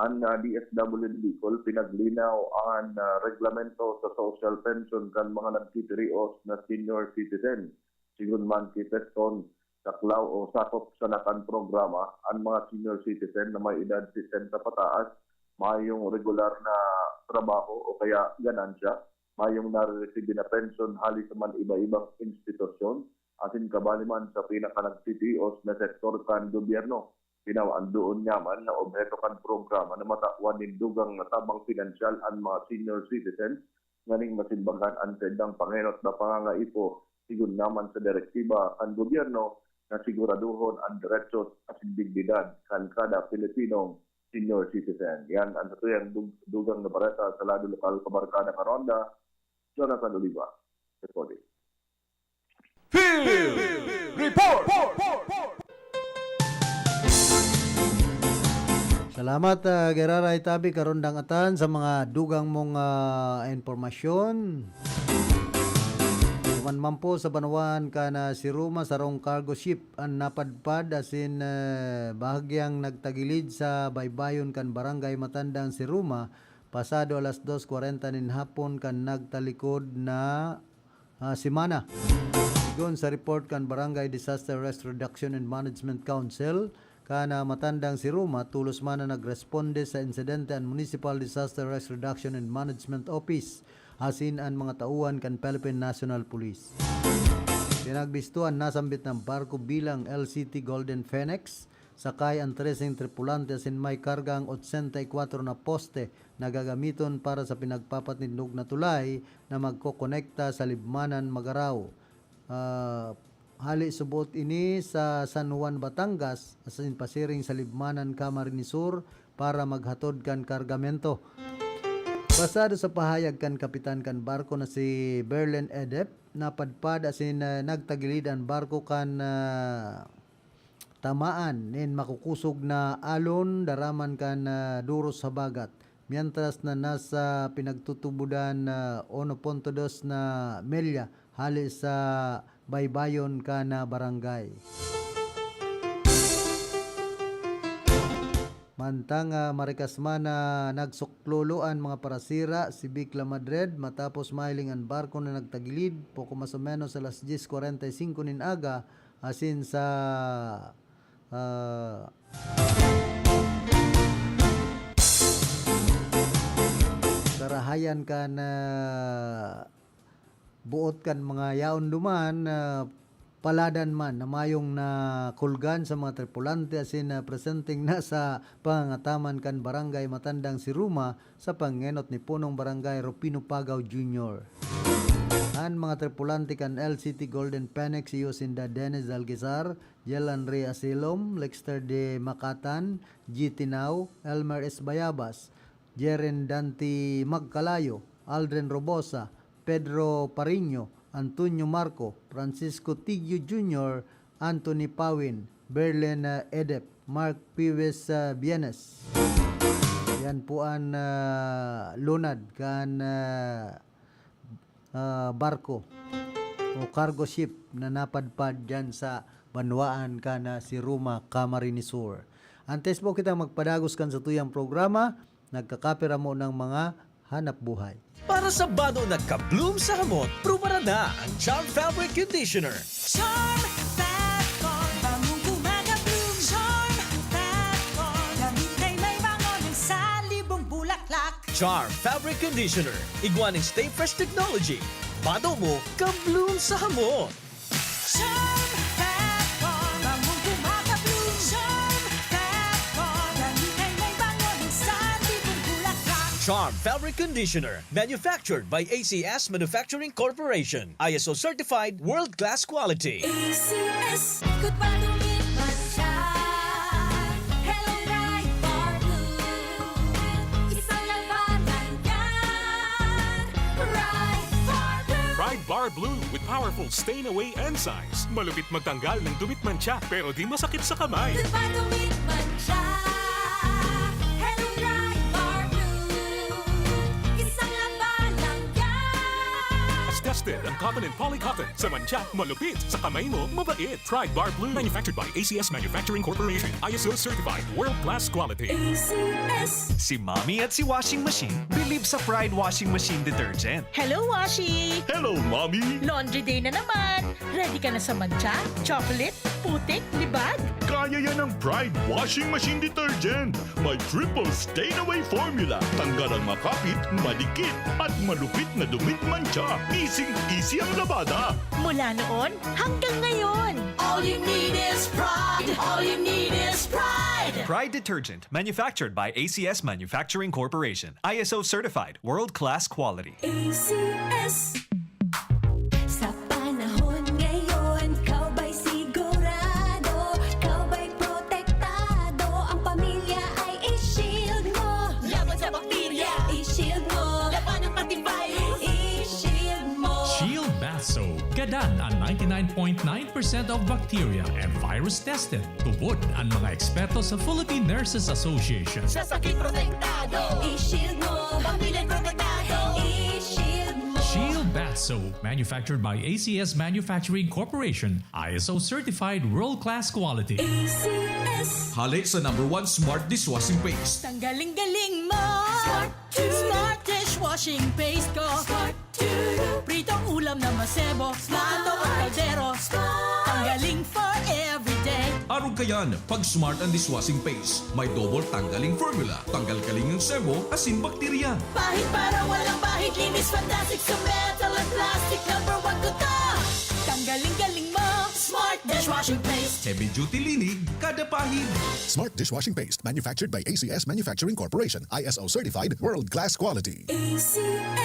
An, ah, D S W D Bicol pinaglinaw an, ah, reglamento sa social pension kan mga nagtitirios na senior citizen. Sigon man ki Feston Saclao, o sakop sana kan programa, an mga senior citizen na may edad sesenta pataas, mayong regular na trabaho o kaya ganansya, mayong nareresibir na pensyon hali sa man iba-ibang institusyon, asin kabali man sa pinakanagtitios na sektor kan gobyerno. Pinawaandoon nyaman na obheto kan programa na matawan nin dugang na tabang pinansyal an mga senior citizens nganing masimbagan an saindang pangenot na pangangaipo, sigon naman sa direktiba kan gobyerno na siguradohon an deretsos asin dignidad kan kada Pilipinong senior citizen. Yan ang satuyang dug-, dugang na bareta sa lado lokal, Kabarkada Karonda, Jonathan Oliva, reporting. Field Report! Salamat, ah, Gerara Itabi, Karondang Atan, sa mga dugang mong, ah, impormasyon. Duman man po sa banwaan kan, ah, Siruma, sarong cargo ship an napadpad asin, eh, bahagyang nagtagilid sa baybayon kan Barangay Matandang Siruma, pasado alas dos kwarenta nin hapon kan nagtalikod na, ah, semana. Sigon sa report kan Barangay Disaster Risk Reduction and Management Council, kan, ah, Matandang Siruma, tolos man na nagresponde sa insidente an Municipal Disaster Risk Reduction and Management Office asin an mga tauhan kan Philippine National Police. Pinagbisto an nasambit na barko bilang L C T Golden Phoenix, sakay an treseng tripulante asin may kargang otsenta y kwatro na poste na gagamiton para sa pinagpapatindog na tulay na magkokonekta sa Libmanan, Magarao. Ah, hali subot ini sa San Juan, Batangas, asin pasiring sa Libmanan, Camarines Sur, para maghatod kan kargamento. Basado sa pahayag kan kapitan kan barko na si Berlin Edep, napadpad asin, ah, nagtagilid an barko kan, ah, tamaan nin makukusog na alon daraman kan, ah, duros habagat, mientras na nasa pinagtutubodan na ono punto dos na milya hale sa baybayon kan, ah, barangay. Mantang, ah, marikas man na nagsuklolo an mga parasira, si Bikla Madrid, matapos mahiling an barko na nagtagilid, poko mas o menos alas dyes kwarenta y singko nin aga, asin sa, ah, karahayan kan, ah, boot kan mga yaon duman, ah, paladan man na mayong nakulgan sa mga tripulante asin, ah, presenteng nasa pangangataman kan Barangay Matandang Siruma sa pangenot ni Punong Barangay Rufino Pagaw Junior. An mga tripulante kan L C T Golden Phoenix iyo sinda Dennis Algizar, Yelan Rey Asilom, Lexter de Macatan, G Tinao, Elmer S. Bayabas, Jeren Dante Magcalayo, Aldrin Robosa, Pedro Pariño, Antonio Marco, Francisco Tigio Junior, Anthony Pawin, Berlen, ah, Edep, Mark Piwes, ah, Bienes. Yan po an, ah, lunad kan, ah, ah, barko o cargo ship na napadpad diyan sa banwaan kan, ah, Siruma, Camarines Sur. Antes po kita magpadagos kan satuyang programa, nagkakapira mo ng mga hanap buhay. Para sa bado na ka-bloom sa hamot, prubaran na ang Charm Fabric Conditioner. Charm Fat Con, bangong kumaga-bloom. Charm Fat Con, damit ay may bango ng salibong bulaklak. Charm Fabric Conditioner, igwa ning Stay Fresh Technology. Bado mo, ka-bloom sa hamot. Charm Fat Con, bangong kumaga-bloom. Charm Fat Con, damit ay may bango ng salibong bulaklak. Charm Fabric Conditioner, manufactured by A C S Manufacturing Corporation. I S O certified, world-class quality. A C S, ikot pa, dumit man siya. Hello, Pride Bar Blue. Isang labanan yan. Pride Bar Blue. Pride Bar Blue with powerful stain away enzymes. Malupit magtanggal ng dumit mantsa, pero di masakit sa kamay. Ikot pa, dumit man siya. Hello, Pride Bar Blue. Isang labanan yan. Tested ang cotton and polycotton. Sa mantsa, malupit. Sa kamay mo, mabait. Pride Bar Blue. Manufactured by A C S Manufacturing Corporation. I S O certified. World class quality. A C S. Si Mommy at si Washing Machine believe sa Pride Washing Machine Detergent. Hello, Washi! Hello, Mommy! Laundry day na naman! Ready ka na sa mantsa, chocolate, putik, libag? Kaya yan ng Pride Washing Machine Detergent! May triple stain away formula. Tanggal ang makapit, madikit, at malupit na dumit mantsa. Easy-easy ang labada. Mula noon hanggang ngayon. All you need is Pride. All you need is Pride. Pride Detergent, manufactured by A C S Manufacturing Corporation. I S O certified, world-class quality. A C S. Sa panahon ngayon, ikaw ba'y sigurado? Ikaw ba'y protektado? Ang pamilya ay i-shield. So, gadan ang ninety-nine point nine percent of bacteria and virus tested. Tubod ang mga eksperto sa Philippine Nurses Association. Sa sakit protektado, i-shield mo. Pamilya protektado, i-shield mo. Shield Bath Soap, manufactured by A C S Manufacturing Corporation, I S O certified world-class quality. A C S. Hale sa number one smart dishwashing paste. Tanggaling galing mo. Smart to. Smart dishwashing paste ko. Smart to. Pritong ulam na masebo. Smart ang kaldero. Tanggaling for everyday. Arog kayan, pag smart ang dishwashing paste, may double tanggaling formula. Tanggal kaling ang sebo, asin bakterya. Pahid para walang bahid. Linis fantastic sa metal at plastic. Number one ko to. Tanggaling galing mo. Smart dishwashing paste. Heavy duty linig, kada pahid. Smart dishwashing paste, manufactured by A C S Manufacturing Corporation, I S O certified, world-class quality. A C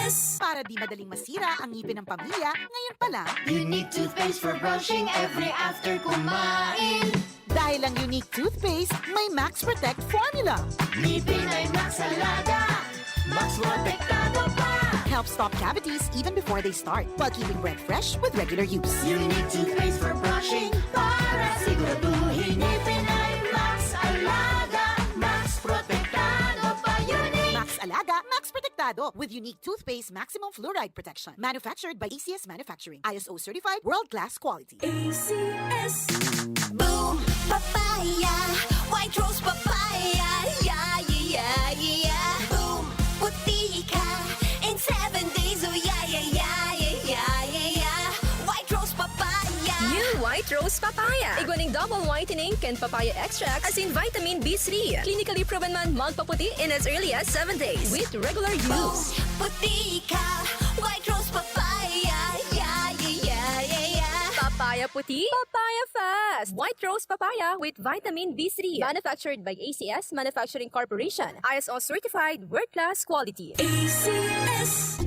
S. Para di madaling masira ang ngipin ng pamilya, ngayon pa lang. Unique toothpaste for brushing every after kumain. Dahil ang Unique Toothpaste may Max Protect Formula. Ngipin ay Max Alaga. Max protektado pa. Helps stop cavities even before they start, while keeping breath fresh with regular use. Unique toothpaste for brushing para siguraduhin ngipin ay Max Alaga. Max protektado pa. Unique. Max Alaga, Max Protektado with Unique Toothpaste Maximum Fluoride Protection. Manufactured by A C S Manufacturing. I S O certified, world-class quality. A C S. Boom! Papaya! White Rose Papaya! Yeah, yeah, yeah, yeah! Boom! Puti ka in seven days! Oh, yeah, yeah, yeah, yeah, yeah, yeah! White Rose Papaya! New White Rose Papaya. Igwa ning double whitening kan papaya extract asin vitamin B three. Clinically proven man magpaputi in as early as seven days with regular Boom! use. Puti ka! White Rose Papaya! Yeah, yeah, yeah, yeah, yeah! Papaya puti, papaya fast. White Rose Papaya with vitamin B three. Manufactured by A C S Manufacturing Corporation. I S O certified world-class quality. A C S.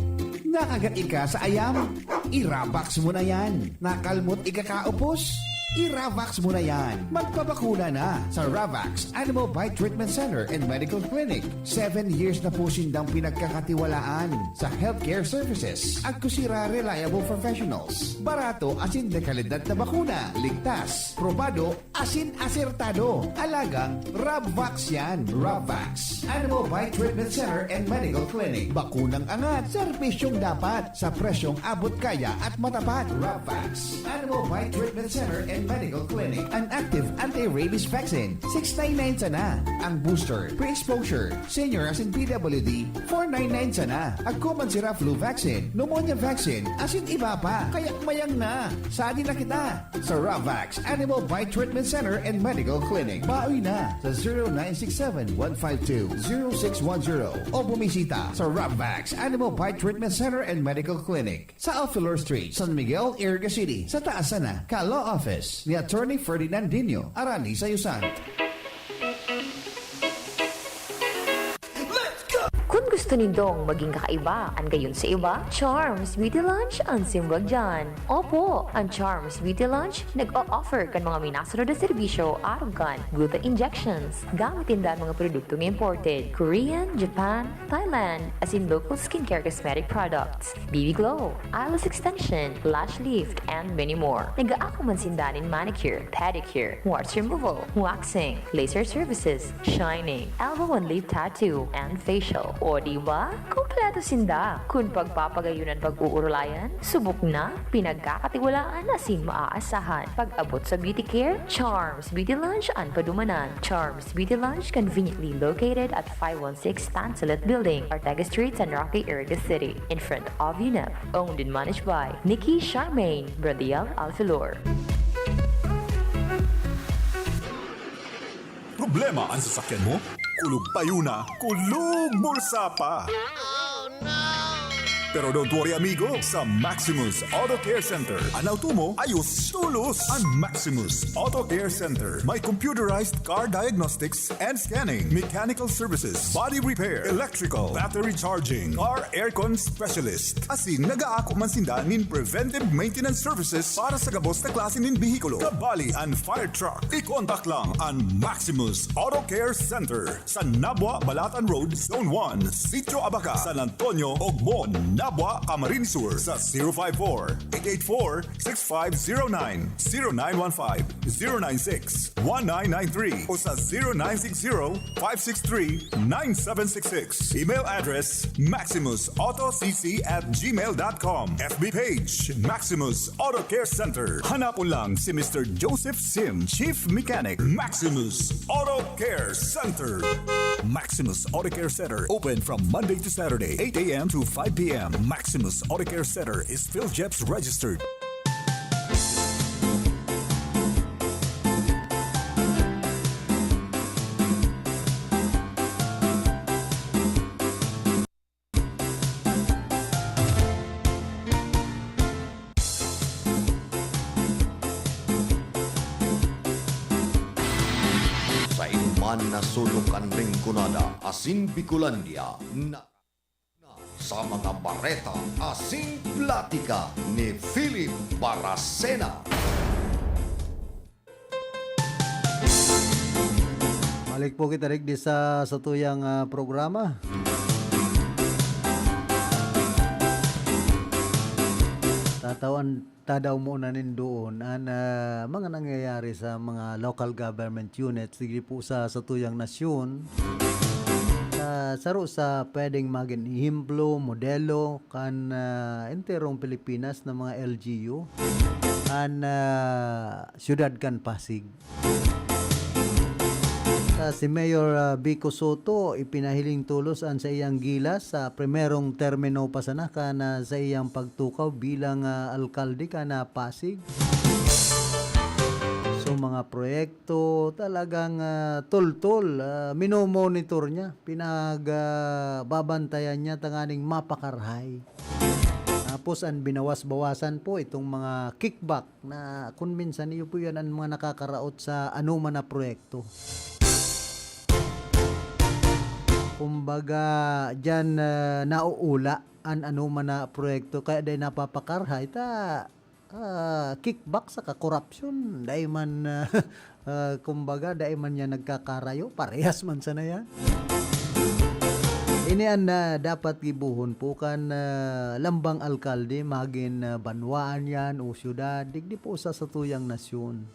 Nakagat ika sa ayam? Iravax mo na yan. Nakalmot ika kaupos? Iravax mo na yan. Magpabakuna na sa Ravax Animal Bite Treatment Center and Medical Clinic. Seven years na po sindang pinagkakatiwalaan sa healthcare services. Agko sira reliable professionals. Barato asin dekalidad na bakuna. Ligtas, probado, asin asertado. Alagang Rabvax yan. Rabvax. Animal Bite Treatment Center and Medical Clinic. Bakunang angat, serbisyong dapat, sa presyong abot kaya at matapat. Rabvax. Animal Bite Treatment Center and Medical Clinic. An active anti-rabies vaccine, six nine nine sana. Ang booster, pre-exposure, senior asin P W D, four nine nine sana. Agko man sira flu vaccine, pneumonia vaccine, asin iba pa. Kaya mayang na. Sadi na kita sa Ravax Animal Bite Treatment Center and Medical Clinic. Bawi na sa zero nine six seven one five two zero six one zero o bumisita sa Ravax Animal Bite Treatment Center and Medical Clinic sa Alfilor Street, San Miguel, Iriga City, sa taas sana ka Law Office ni Attorney Ferdinand Dino, Arani Sayusan. Kun gusto nindong maging kakaiba an gayon sa iba, Charms Beauty Lounge an simbag diyan. Opo, an Charms Beauty Lounge nag-o-offer kan mga minasunod na serbisyo arog kan gluta injections. Gamit ninda an mga produktong imported, Korean, Japan, Thailand, asin local skincare cosmetic products, B B Glow, eyelash extension, lash lift, and many more. Nag-aako man sinda nin manicure, pedicure, warts removal, waxing, laser services, shining, elbow and lip tattoo, and facial. O di ba? Kompleto sinda. Kun pagpapagayon an pag-uurulayan, subok na, pinagkakatiwalaan asin maaasahan. Pag-abot sa beauty care, Charms Beauty Lounge an padumanan. Charms Beauty Lounge, conveniently located at five one six Tansulit Building, Ortega Street, San Roque, Iriga City, in front of UNEP. Owned and managed by Nikki Charmaine Bradiel Alfilor. Problema an sasakyan mo? Kulog payo na, kulog bulsa pa! Pero don't worry, amigo. Sa Maximus Auto Care Center, an auto mo, ayos tolos. An Maximus Auto Care Center may computerized car diagnostics and scanning, mechanical services, body repair, electrical, battery charging, car aircon specialist. Asin nag-aako man sinda nin preventive maintenance services para sa gabos na klase nin behikulo, kabali an fire truck. I-contact lang an Maximus Auto Care Center sa Nabua, Balatan Road, Zone one, Sitio Abaca, San Antonio, Ogmon, Dabua, Camarines Sur sa zero five four, eight eight four, six five zero nine, zero nine one five, zero nine six, one nine nine three o sa zero nine six zero, five six three, nine seven six six. Email address, maximus auto c c at gmail dot com. F B page, Maximus Auto Care Center. Hanapon lang si Mister Joseph Sim, Chief Mechanic, Maximus Auto Care Center. Maximus Auto Care Center, open from Monday to Saturday, eight a m to five p m. Maximus Auto Care Center is PhilGEPS registered. Sa inuman na sulok kan Rinconada asin Bicolandia, na, na sa mga bareta asin platika ni Philip Baracena. Balik po kita digdi sa satuyang, ah, programa. Tatawan, tadaw mo na nin doon an, ah, mga nangyayari sa mga local government units digdi po sa satuyang nasyon. Sa saro sa pwedeng magin ehemplo, modelo kan, ah, enterong Pilipinas na mga L G U, an, ah, siyudad kan Pasig. Sa si Mayor, ah, Vico Sotto, ipinahiling tolos an saiyang gilas sa primerong termino pa sana kan, ah, saiyang pagtukaw bilang, ah, alkalde kan, ah, Pasig. So, mga proyekto, talagang, ah, tultol, ah, minomonitor niya, pinag, ah, babantayan niya tanganing mapakarhay. Tapos, an binawas-bawasan po itong mga kickback na kun minsan iyo po yan an mga nakakaraot sa anoman na proyekto. Kumbaga, diyan, ah, nauula an anoman na proyekto, kaya dai napapakarhay ta, ah, kickback saka korapsyon. Dai man, ah, ah, kumbaga, dai man yan nagkakarayo. Parehas man sana yan. Ini an, ah, dapat gibohon po kan, ah, lambang alkalde, magin, ah, banwaan yan o syudad, digdi po sa satuyang nasyon.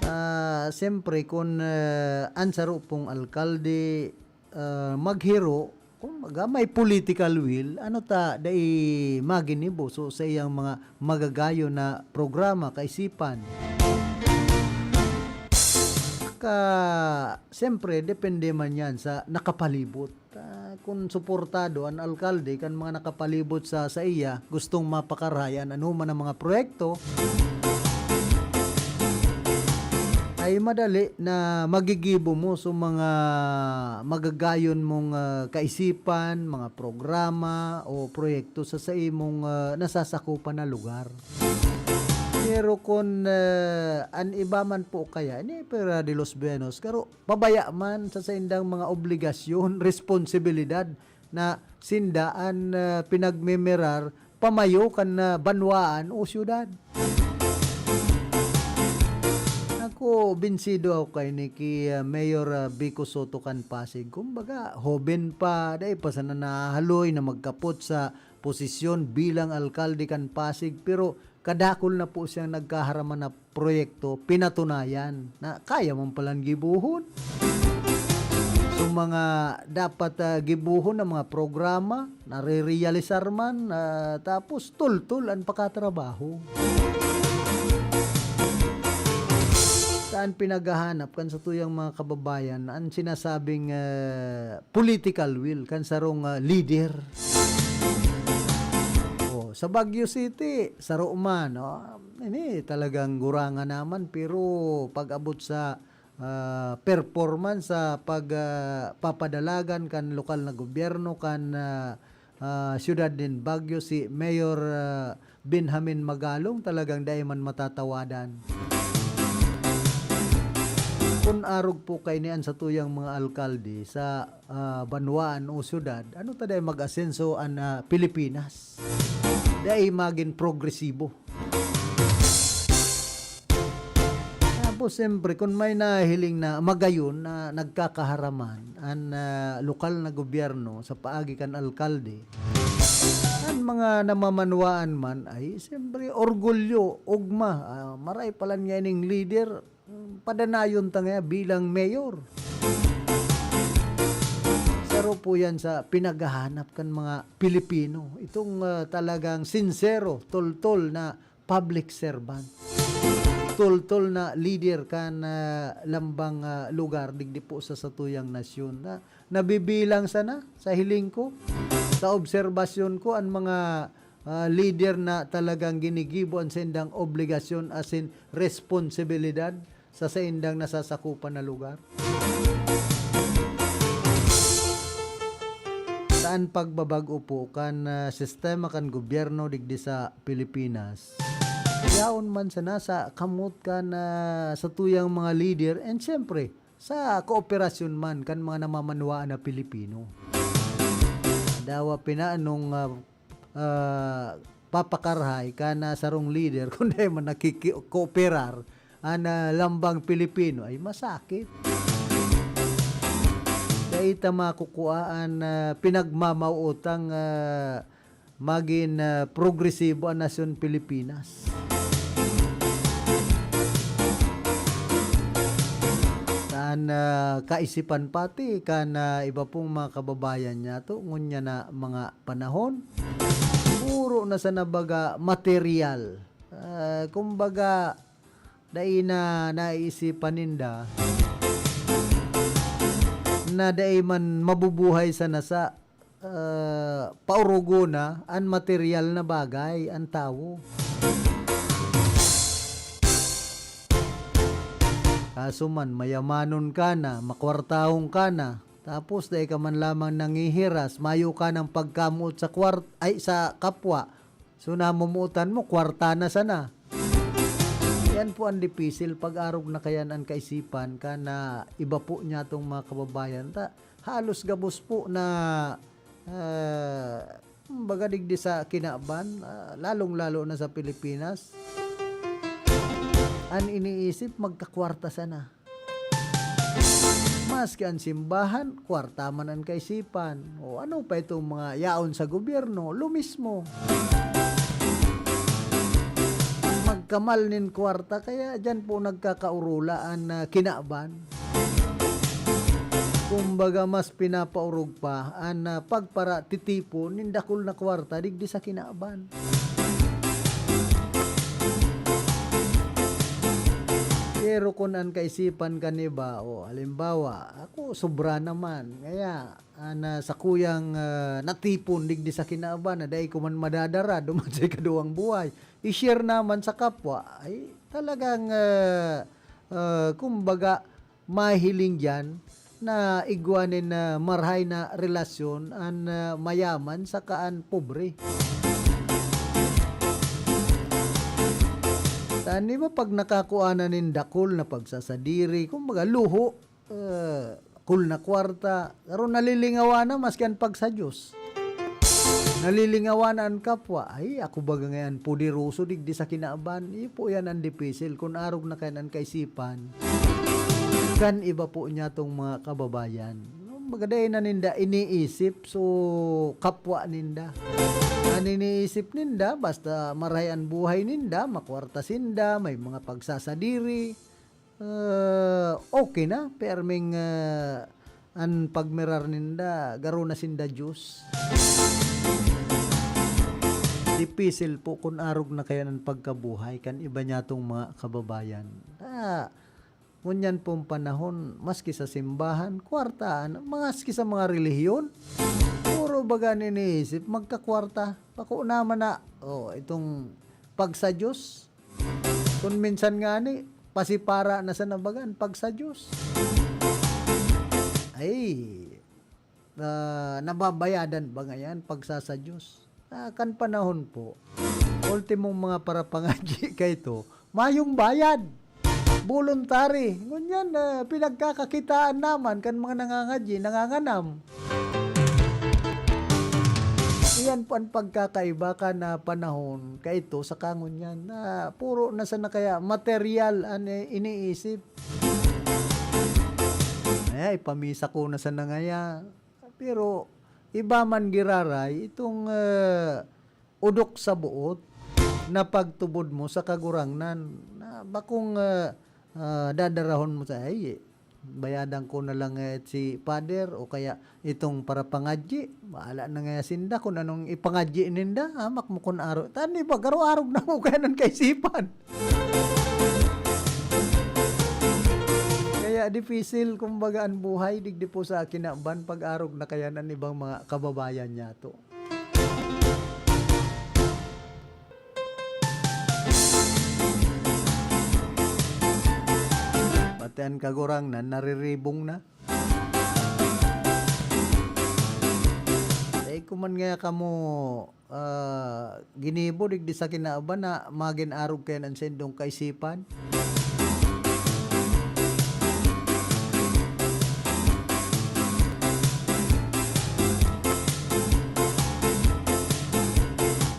Ah, siyempre, kun, ah, an saro pong alkalde, ah, maghiro, kumbaga, may political will, ano ta dai maginibo so sa iyang mga magagayon na programa, kaisipan? Ka, siyempre, depende man yan sa nakapalibot. Ah, kun suportado an alkalde kan mga nakapalibot sa saiya, gustong mapakarhay an anoman na mga proyekto, ay madali na magigibo mo sa mga magagayon mong, ah, kaisipan, mga programa o proyekto sa saimong, ah, nasasakupan na lugar. Pero kun, ah, an iba man po kaya, ni Pera de los Buenos, garo, pabaya man sa saindang mga obligasyon, responsibilidad na sinda an, ah, pinagmimirar pamayo kan, ah, banwaan o syudad. Ako, binsido ako kaini ki, ah, Mayor, ah, Vico Sotto kan Pasig. Kumbaga, hoben pa, dai pa sana nahahaloy na magkapot sa posisyon bilang alkalde kan Pasig, pero kadakul na po siyang nagkaharaman na proyekto, pinatunayan na kaya man palan gibohon. So, mga dapat, ah, gibohon na mga programa, narerealisar man, ah, tapos tultol an pakatrabaho. Saan pinaghahanap kan satuyang mga kababayan an sinasabing, ah, political will kan sarong, ah, leader? Oh, sa Baguio City, saro man, oh, ini talagang gurangan naman, pero pag-abot sa, ah, performance sa pag, ah, papadalagan kan lokal na gobyerno, kan, ah, ah, siyudad nin Baguio, si Mayor, ah, Benjamin Magalong, talagang dai man matatawadan. Kun arog po kaini an satuyang mga alkalde sa, ah, banwaan o syudad, ano ta dai mag-asenso an, ah, Pilipinas? Dai magin progresibo. Ah, Siyempre, kun may nahiling na magayon na nagkakaharaman an, ah, lokal na gobyerno sa paagi kan alkalde, an mga namamanwaan man ay siyempre orgulyo, ugma, ah, maray palan nga ining leader, hmm, padanayon ta ngaya bilang mayor. Saro po yan sa pinaghahanap kan mga Pilipino. Itong, ah, talagang sinsero, toltol na public servant. Toltol na leader kan, ah, lambang, ah, lugar digdi po sa satuyang nasyon. Na, nabibilang sana sa hiling ko, sa obserbasyon ko, an mga, ah, leader na talagang ginigibo an saindang obligasyon asin responsibilidad sa saindang nasasakupan na lugar. Sa an pagbabag-o po kan, ah, sistema kan gobyerno digdi sa Pilipinas, yaon man sana sa kamot kan, ah, satuyang mga leader and siyempre sa kooperasyon man kan mga namamanwaan na Pilipino. Dawa pinaanong, ah, ah, papakarahay kan, ah, sarong leader kun dai man nakiki-, kooperar an, ah, lambang Pilipino ay masakit. Dai ta makukua an, ah, pinagmamawot an, ah, magin, ah, progresibo an nasyon Pilipinas. An, ah, kaisipan pati kan, ah, iba pong mga kababayan niyato, ngunyan na mga panahon, puro na sana baga material. Ah, kumbaga, dai na naiisipan ninda na dai man mabubuhay sana sa, ah, paurugon na an material na bagay, an tawo. Kaso man, mayamanon ka na, makwartahon ka na, tapos dai ka man lamang nangihiras, mayo ka ng pagkamoot sa kwart-, ay, sa kapwa. So, namumutan mo, kwarta na sana. Yan po ang dipisil, pag-arog na kayan an kaisipan kan iba po niyatong mga kababayan. Ta, halos gabos po na, ah, kumbaga digdi sa kinaban, ah, lalong-lalo na sa Pilipinas. An iniisip, magkakwarta sana. Maski an simbahan, kwarta man an kaisipan. O ano pa itong mga yaon sa gobyerno, lo mismo. Magkamal nin kwarta, kaya diyan po nagkakaurula an, ah, kinaban. Kumbaga, mas pinapaurog pa an, ah, pagparatitipon nin dakul na kwarta digdi sa kinaban. Pero kun an kaisipan kan iba, o halimbawa, ako sobra naman, kaya, ah, na sakuyang, ah, natipon digdi sa kinaban na dai ko man madadara duman sa ikaduwang buhay, i-share naman sa kapwa, ay talagang, ah, ah, kumbaga, mahiling diyan na igwa nin, ah, marahay na relasyon an, ah, mayaman saka an pobre. Tani ba, pag nakakua na nin dakul na pagsasadiri, kumbaga, luho, ah, dakul na kwarta, pero nalilingawan na maski an pagsa-Diyos. Nalilingawan na an kapwa. Ay, ako baga ngayan poderoso digdi sa kinaban. Iyo po yan ang dipisil kun arog na kayan an kaisipan kan iba po niyatong mga kababayan. Kumbaga, dai na ninda iniisip, so, kapwa ninda. An iniisip ninda, basta marahay an buhay ninda, makwarta sinda, may mga pagsasadiri, ah, okay na, perming, ah, an pagmirar ninda, garo na sinda Diyos. Dipisil po kun arog na kayan an pagkabuhay kan iba niyatong mga kababayan. Ah, ngunyan pong panahon, maski sa simbahan, kwartaan, maski sa mga relihiyon, puro baga an iniisip, magkakwarta. Bako naman na, oh, itong pagsa-Diyos, kun minsan ngani, pasipara na sana baga an pagsa-Diyos. Ay, ah, nababayadan ba ngayan pagsa-Diyos? Ah, kan panahon po, ultimong mga parapangadyi kaito, mayong bayad. Voluntary. Ngunyan, ah, pinagkakakitaan naman kan mga nangangadyi, nanganganam. Yan po an pagkakaiba kan, ah, panahon kaito saka ngunyan, na puro na sana kaya materyal an, eh, iniisip. Ay, ipamisa ko na sana ngaya. Pero iba man giraray itong, ah, odok sa boot na pagtubod mo sa Kagurangnan, na bakong, ah, ah, dadarahon mo sa, "Ay, bayadan ko na lang, eh, si Father o kaya itong parapangadyi, bahala na ngaya sinda kun anong ipangadyi ninda, hamak mo kun aro." Tani ba, garo arog na mo kaya nan kaisipan. Kaya dipisil, kumbaga, an buhay digdi po sa kinaban pag arog na kaya nan ibang mga kababayan niyato. Pati an Kagurangnan nariribong na. Dai ko man ngaya kamo, ah, ginibo digdi sa kinaban na magin arog kaya nan saindong kaisipan.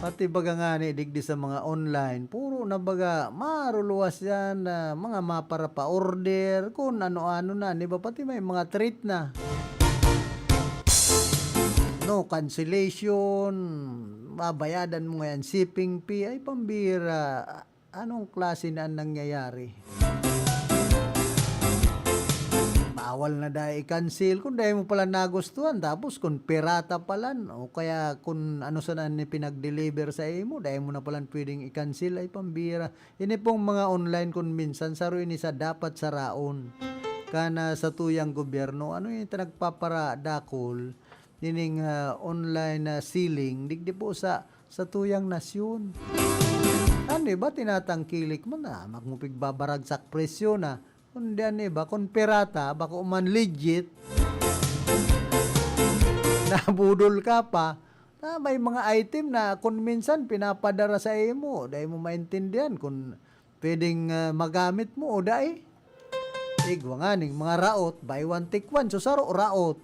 Pati baga ngani digdi sa mga online, puro na baga maruluwas yan, ah, mga maparapa-order, kun ano-ano na, di ba? Pati may mga treat na. No cancellation, babayadan mo ngayon shipping fee, ay pambira. Anong klase na an nangyayari? Bawal na dai i-cancel kun dai mo pala nagustuhan, tapos kun pirata palan, o kaya kun ano sana an ipinag-deliver sa imo, dai mo na palan pwedeng i-cancel, ay pambira. Ini pong mga online kun minsan, saro ini sa dapat saraon. Kana sa tuyang gobyerno, ano ini ta nagpaparadakol? Nining, ah, online na selling, digdi po sa, sa tuyang nasyon. Ano iba, tinatangkilik mo na, magmupigbabaragsak presyo na. Kundi ano iba, kun pirata, bako man legit, nabudol ka pa, na may mga item na kun minsan pinapadara sa imo, dai mo maintindihan kun pwedeng, ah, magamit mo o dai. Igwa nganing mga raot, buy one, take one. So, saro, raot.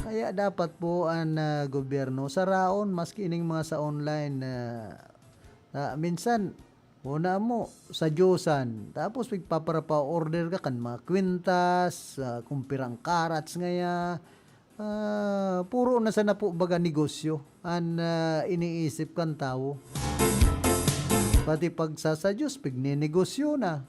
Kaya dapat po an, ah, gobyerno saraon, maski ining mga sa online na, na minsan, una mo, sa Diyosan. Tapos, pigpapara-pa-order ka kan mga kwintas, ah, kung pirang karats ngaya, Ah, puro na sana po baga negosyo an, ah, iniisip kan tawo. Pati pag sa, sa Diyos, pignenegosyo na.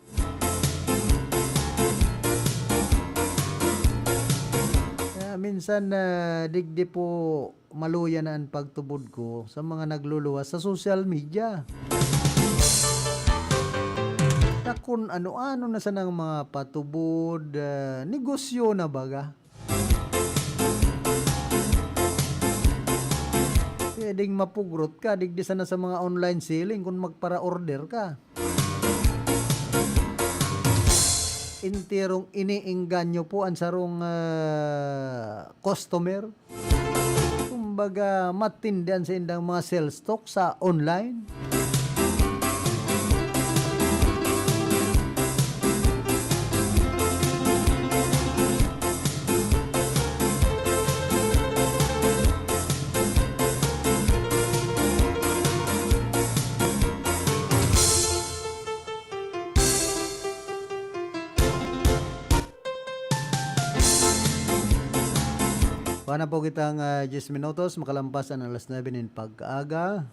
Kaya minsan, ah, digdi po maluya na an pagtubod ko sa mga nagluluwas sa social media. Na kun ano-ano na sanang mga patubod, ah, negosyo na baga. Pwedeng mapugrot ka, digdi sana sa mga online selling kung magpara-order ka. Enterong iniengganyo po ang sarong, ah, customer. Kumbaga, matindi an saindang mga sales talk sa online. Kuha na po kitang, ah, diyes minutos, makalampas an alas nuebe nin pag-aga.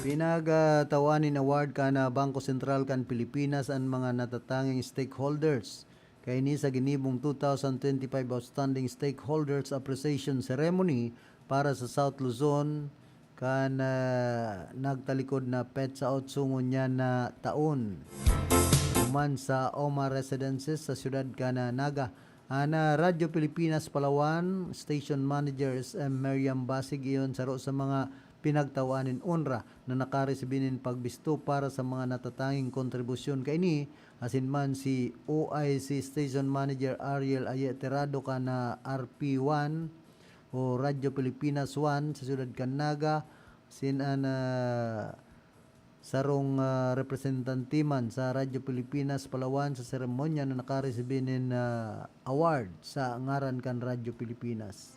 Pinagtawaan nin award kan, ah, Bangko Sentral kan Pilipinas an mga natatanging stakeholders. Kaini sa ginibong two thousand twenty-five Outstanding Stakeholders Appreciation Ceremony para sa South Luzon, kan, ah, nagtalikod na petsa otso ngunyan na taon. Human sa Oma Residences sa siyudad kan, ah, Naga, an, ah, Radyo Pilipinas Palawan Station Manager S M Miriam Basig iyon saro sa mga pinagtawaan nin onra na nakaresibi nin pagbisto para sa mga natatanging kontribusyon kaini, asin man si O I C Station Manager Ariel Aye Terrado kan, ah, R P one o Radyo Pilipinas One sa siyudad kan Naga, sin an, ah, sarong, ah, representante man sa Radyo Pilipinas Palawan sa seremonya na nakaresibi nin, ah, award sa ngaran kan Radyo Pilipinas.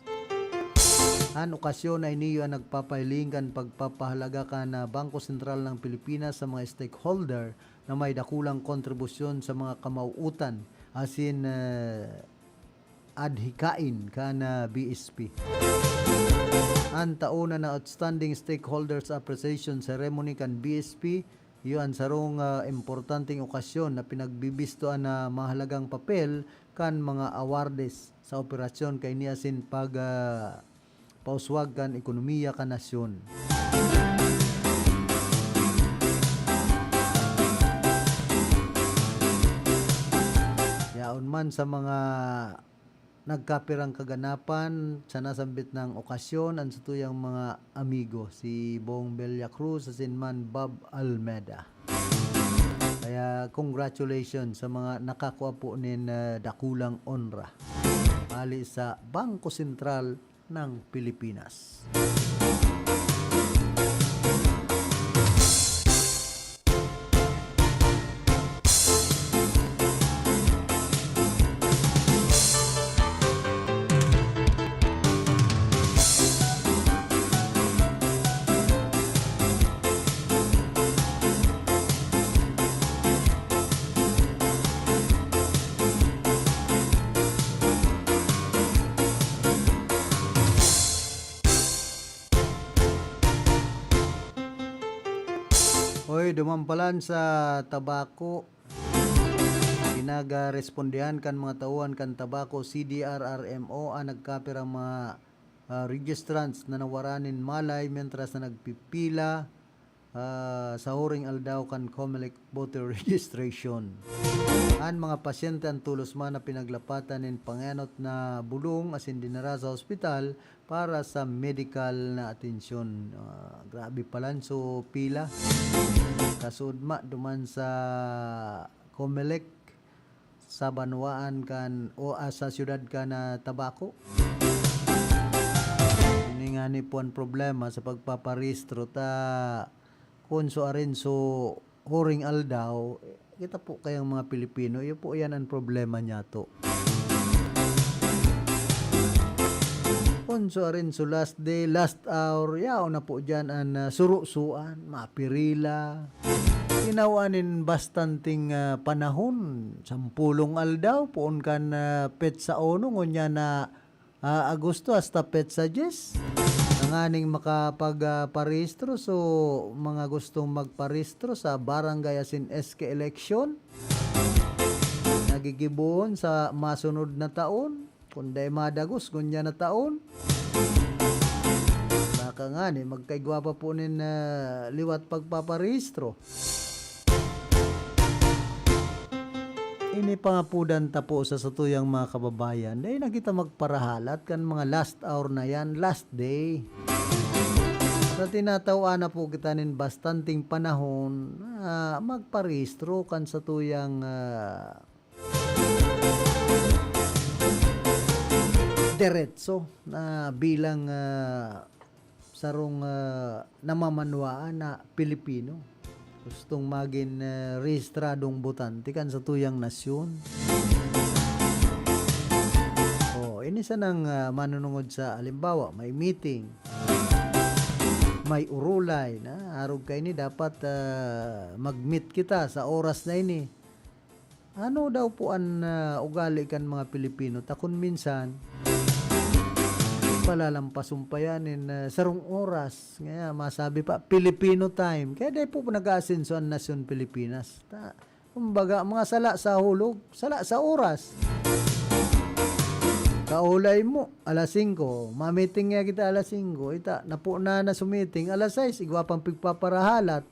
An okasyon na ini an nagpapahiling kan pagpapahalaga kan, ah, Bangko Sentral ng Pilipinas sa mga stakeholder na may dakulang kontribusyon sa mga kamautan asin, ah, adhikain kan, ah, B S P. An taon na Outstanding Stakeholders Appreciation Ceremony kan B S P, iyo an sarong, ah, importanteng okasyon na pinagbibisto an, ah, mahalagang papel kan mga awardes sa operasyon kaini asin pag, ah, pauswag kan ekonomiya kan nasyon. Yaon man sa mga nagkapirang kaganapan sa nasambit nang okasyon, an satuyang mga amigo, si Bong Bella Cruz asin man Bob Almeda. Kaya congratulations sa mga nakakua po nin, ah, dakulang onra hali sa Bangko Sentral ng Pilipinas. Oy, duman palan sa tabako, pinagarespondihan kan mga tauhan kan tabako, C D R R M O, an nagkapirang mga, ah, registrants na nawara nin malay mientras na nagpipila, ah, sa huring aldaw kan Comelec voter registration. An mga pasyente an tolos man na pinaglapatan nin pangenot na bulong asin dinara sa ospital para sa medikal na atensyon. Ah, grabe palan so pila. Kasudma duman sa Comelec sa banwaan kan o, ah, sa siyudad kan, ah, Tabaco. Ini ngani po an problema sa pagpaparehistro ta kun so arin so huring aldaw, kita po kayang mga Pilipino, iyo po yan an problema niyato. Kun so arin so last day, last hour, yaon na po diyan an, ah, surusuan, mapirila. Tinawan nin bastanting, ah, panahon, sampulong aldaw, poon kan, ah, petsa uno, ngunyan na, ah, Agosto hasta petsa dyes. Tanganing makapag, ah, parehistro. So, mga gustong magparehistro sa barangay asin S K election, nagigibohon sa masunod na taon, kun dai madagos, ngunyan na taon. Baka ngani, magkaigwa pa po nin, ah, liwat pagpaparehistro. Ini pangapodan ta po sa satuyang mga kababayan. Dai na kita magparahalat kan mga last hour na yan, last day. Sa tinataw-an na po kita nin bastanting panahon, ah, magparehistro kan satuyang, ah, diretso na bilang, ah, sarong, ah, namamanwaan na Pilipino. Gustong magin, ah, rehistradong botante kan satuyang nasyon. Oh, ini sanang, ah, manunungod sa, halimbawa, may meeting, may urulay na, arog kaini dapat, ah, mag-meet kita sa oras na ini. Ano daw po an, ah, ugali kan mga Pilipino? Ta kun minsan, palalampason pa yan in, ah, sarong oras. Kaya masabi pa, Filipino time. Kaya dai po nag-aasenso an nasyon Pilipinas. Ta, kumbaga, mga sala sa hulog, sala sa oras. Kaulay mo, alas singko, mamiting nga kita alas singko, ita, napo na na sumiting, alas sais, igwa pang pigpaparahalat.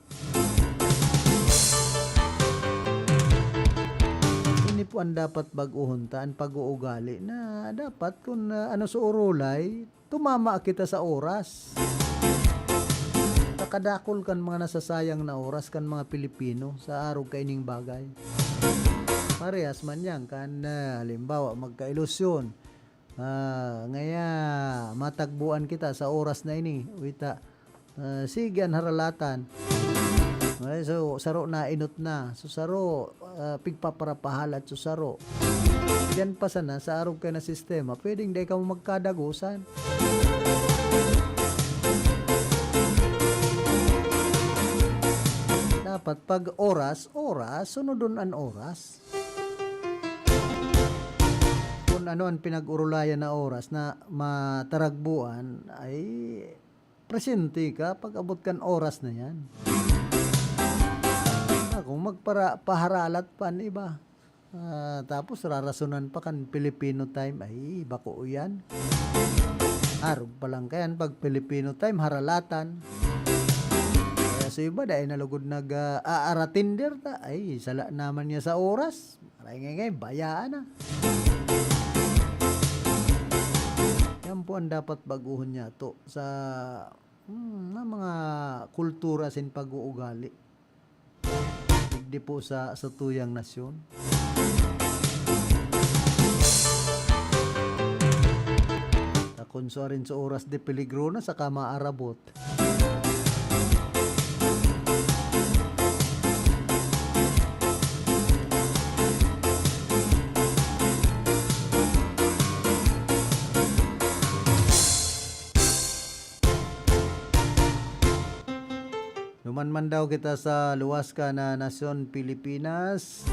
Ini po an dapat bag-ohon ta, an pag-uugali na dapat kun, ah, ano sa urulay, tumama kita sa oras. Nakadakul kan mga nasasayang na oras kan mga Pilipino sa arog kaining bagay. Parehas man yan kan, ah, halimbawa, magkailusyon. Ah, ngaya matagboan kita sa oras na ini. Wita, ah, sige an haralatan. Ay, so, saro na, inot na. So, saro, ah, pigpaparapahalat, so, saro. Diyan pa sana, sa arog kayo na sistema, pwedeng dai kamo magkadagosan. Dapat pag oras, oras, sunodon an oras. Kung ano ang pinag-urulayan na oras na mataragbuan, ay presente ka pag-abot kan oras na yan. Ah, kung magpara-, paharalat pa an iba, ah, tapos rarasonan pa kan Filipino time, ay, bako yan. Arog pa lang kayan pag Filipino time, haralatan. Kaya sa iba, dahil na lugod nag, ah, aaratinder ta, ay, sala naman niya sa oras. Aray, ngay, ngay, bayaan na. Yan po ang dapat baguhon niya to sa, hmm, na mga kultura sin pag-uugali. Digdi po sa, sa tuyang nasyon. Takon sa rin sa oras de peligro na saka maarabot. Duman man daw kita sa luwas ka na nasyon, Pilipinas.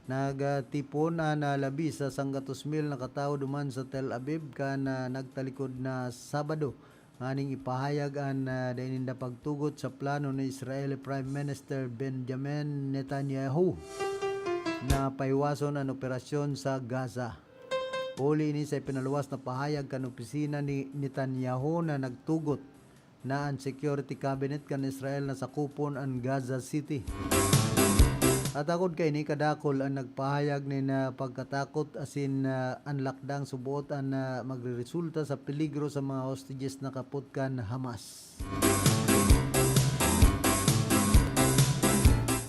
Nagtipon an, ah, labi sa sanggatos mil na katawo duman sa Tel Aviv kan, ah, nagtalikod na Sabado nganing ipahayag an, ah, dai ninda pagtugot sa plano ni Israeli Prime Minister Benjamin Netanyahu na pahiwason an operasyon sa Gaza. Huli ini sa ipinaluwas na pahayag kan opisina ni Netanyahu na nagtugot na an security cabinet kan Israel na sakupon an Gaza City. At agod kaini, kadakul an nagpahayag nin, ah, pagkatakot asin, ah, an lakdang suboot an, ah, magreresulta sa peligro sa mga hostages na kapot kan Hamas.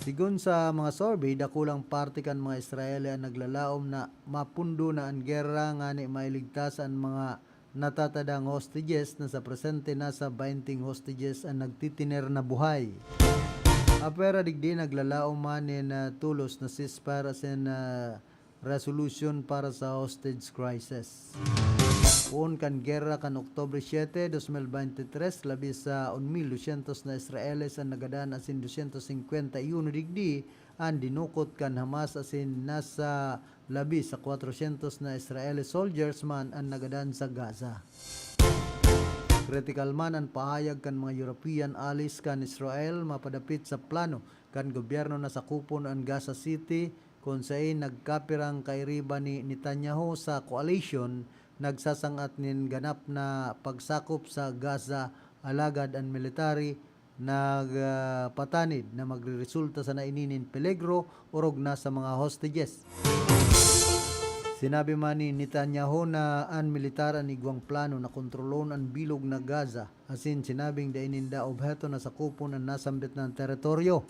Sigon sa mga survey, dakulang parte kan mga Israeli an naglalaom na mapundo na an gera ngani mailigtas an mga natatadang hostages na sa presente nasa baynting hostages an nagtitiner na buhay. Apwera digdi, naglalaom man nin, ah, tolos na ceasefire asin, ah, resolution para sa hostage crisis. Poon kan gera kan Oktubre siete, dos mil bente tres, labi sa un mil dosyentos na Israelis an nagadan asin dosyentos singkwenta y uno digdi an dinukot kan Hamas asin nasa labi sa kwatrosyentos na Israeli soldiers man an nagadan sa Gaza. Kritikal man an pahayag kan mga European allies kan Israel mapadapit sa plano kan gobyerno na sakupon an Gaza City, kun saen nagkapirang kairiba ni Netanyahu sa coalition nagsasang-at nin ganap na pagsakop sa Gaza, alagad an military nagpatanid na magreresulta sana ini nin peligro orog na sa mga hostages. Sinabi man ni Netanyahu na an militar an igwang plano na kontrolon an bilog na Gaza, asin sinabing dai ninda obheto na sakupon an nasambit na teritoryo.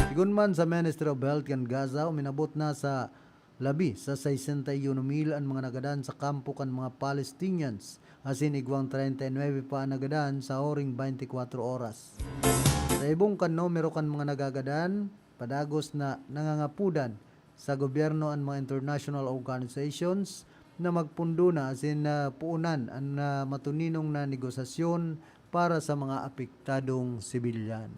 Sigon man sa Ministry of Health kan Gaza, uminabot na sa labi sa sesenta y uno mil an mga nagadan sa kampo kan mga Palestinians, asin igwang treinta y nuebe pa an nagadan sa huring baynti kwatro oras. Sa ibong kan numero kan mga nagagadan, padagos na nangangapodan sa gobyerno an mga international organizations na magpundo na asin, ah, puunan an, ah, matuninong na negosasyon para sa mga apektadong sibilyan.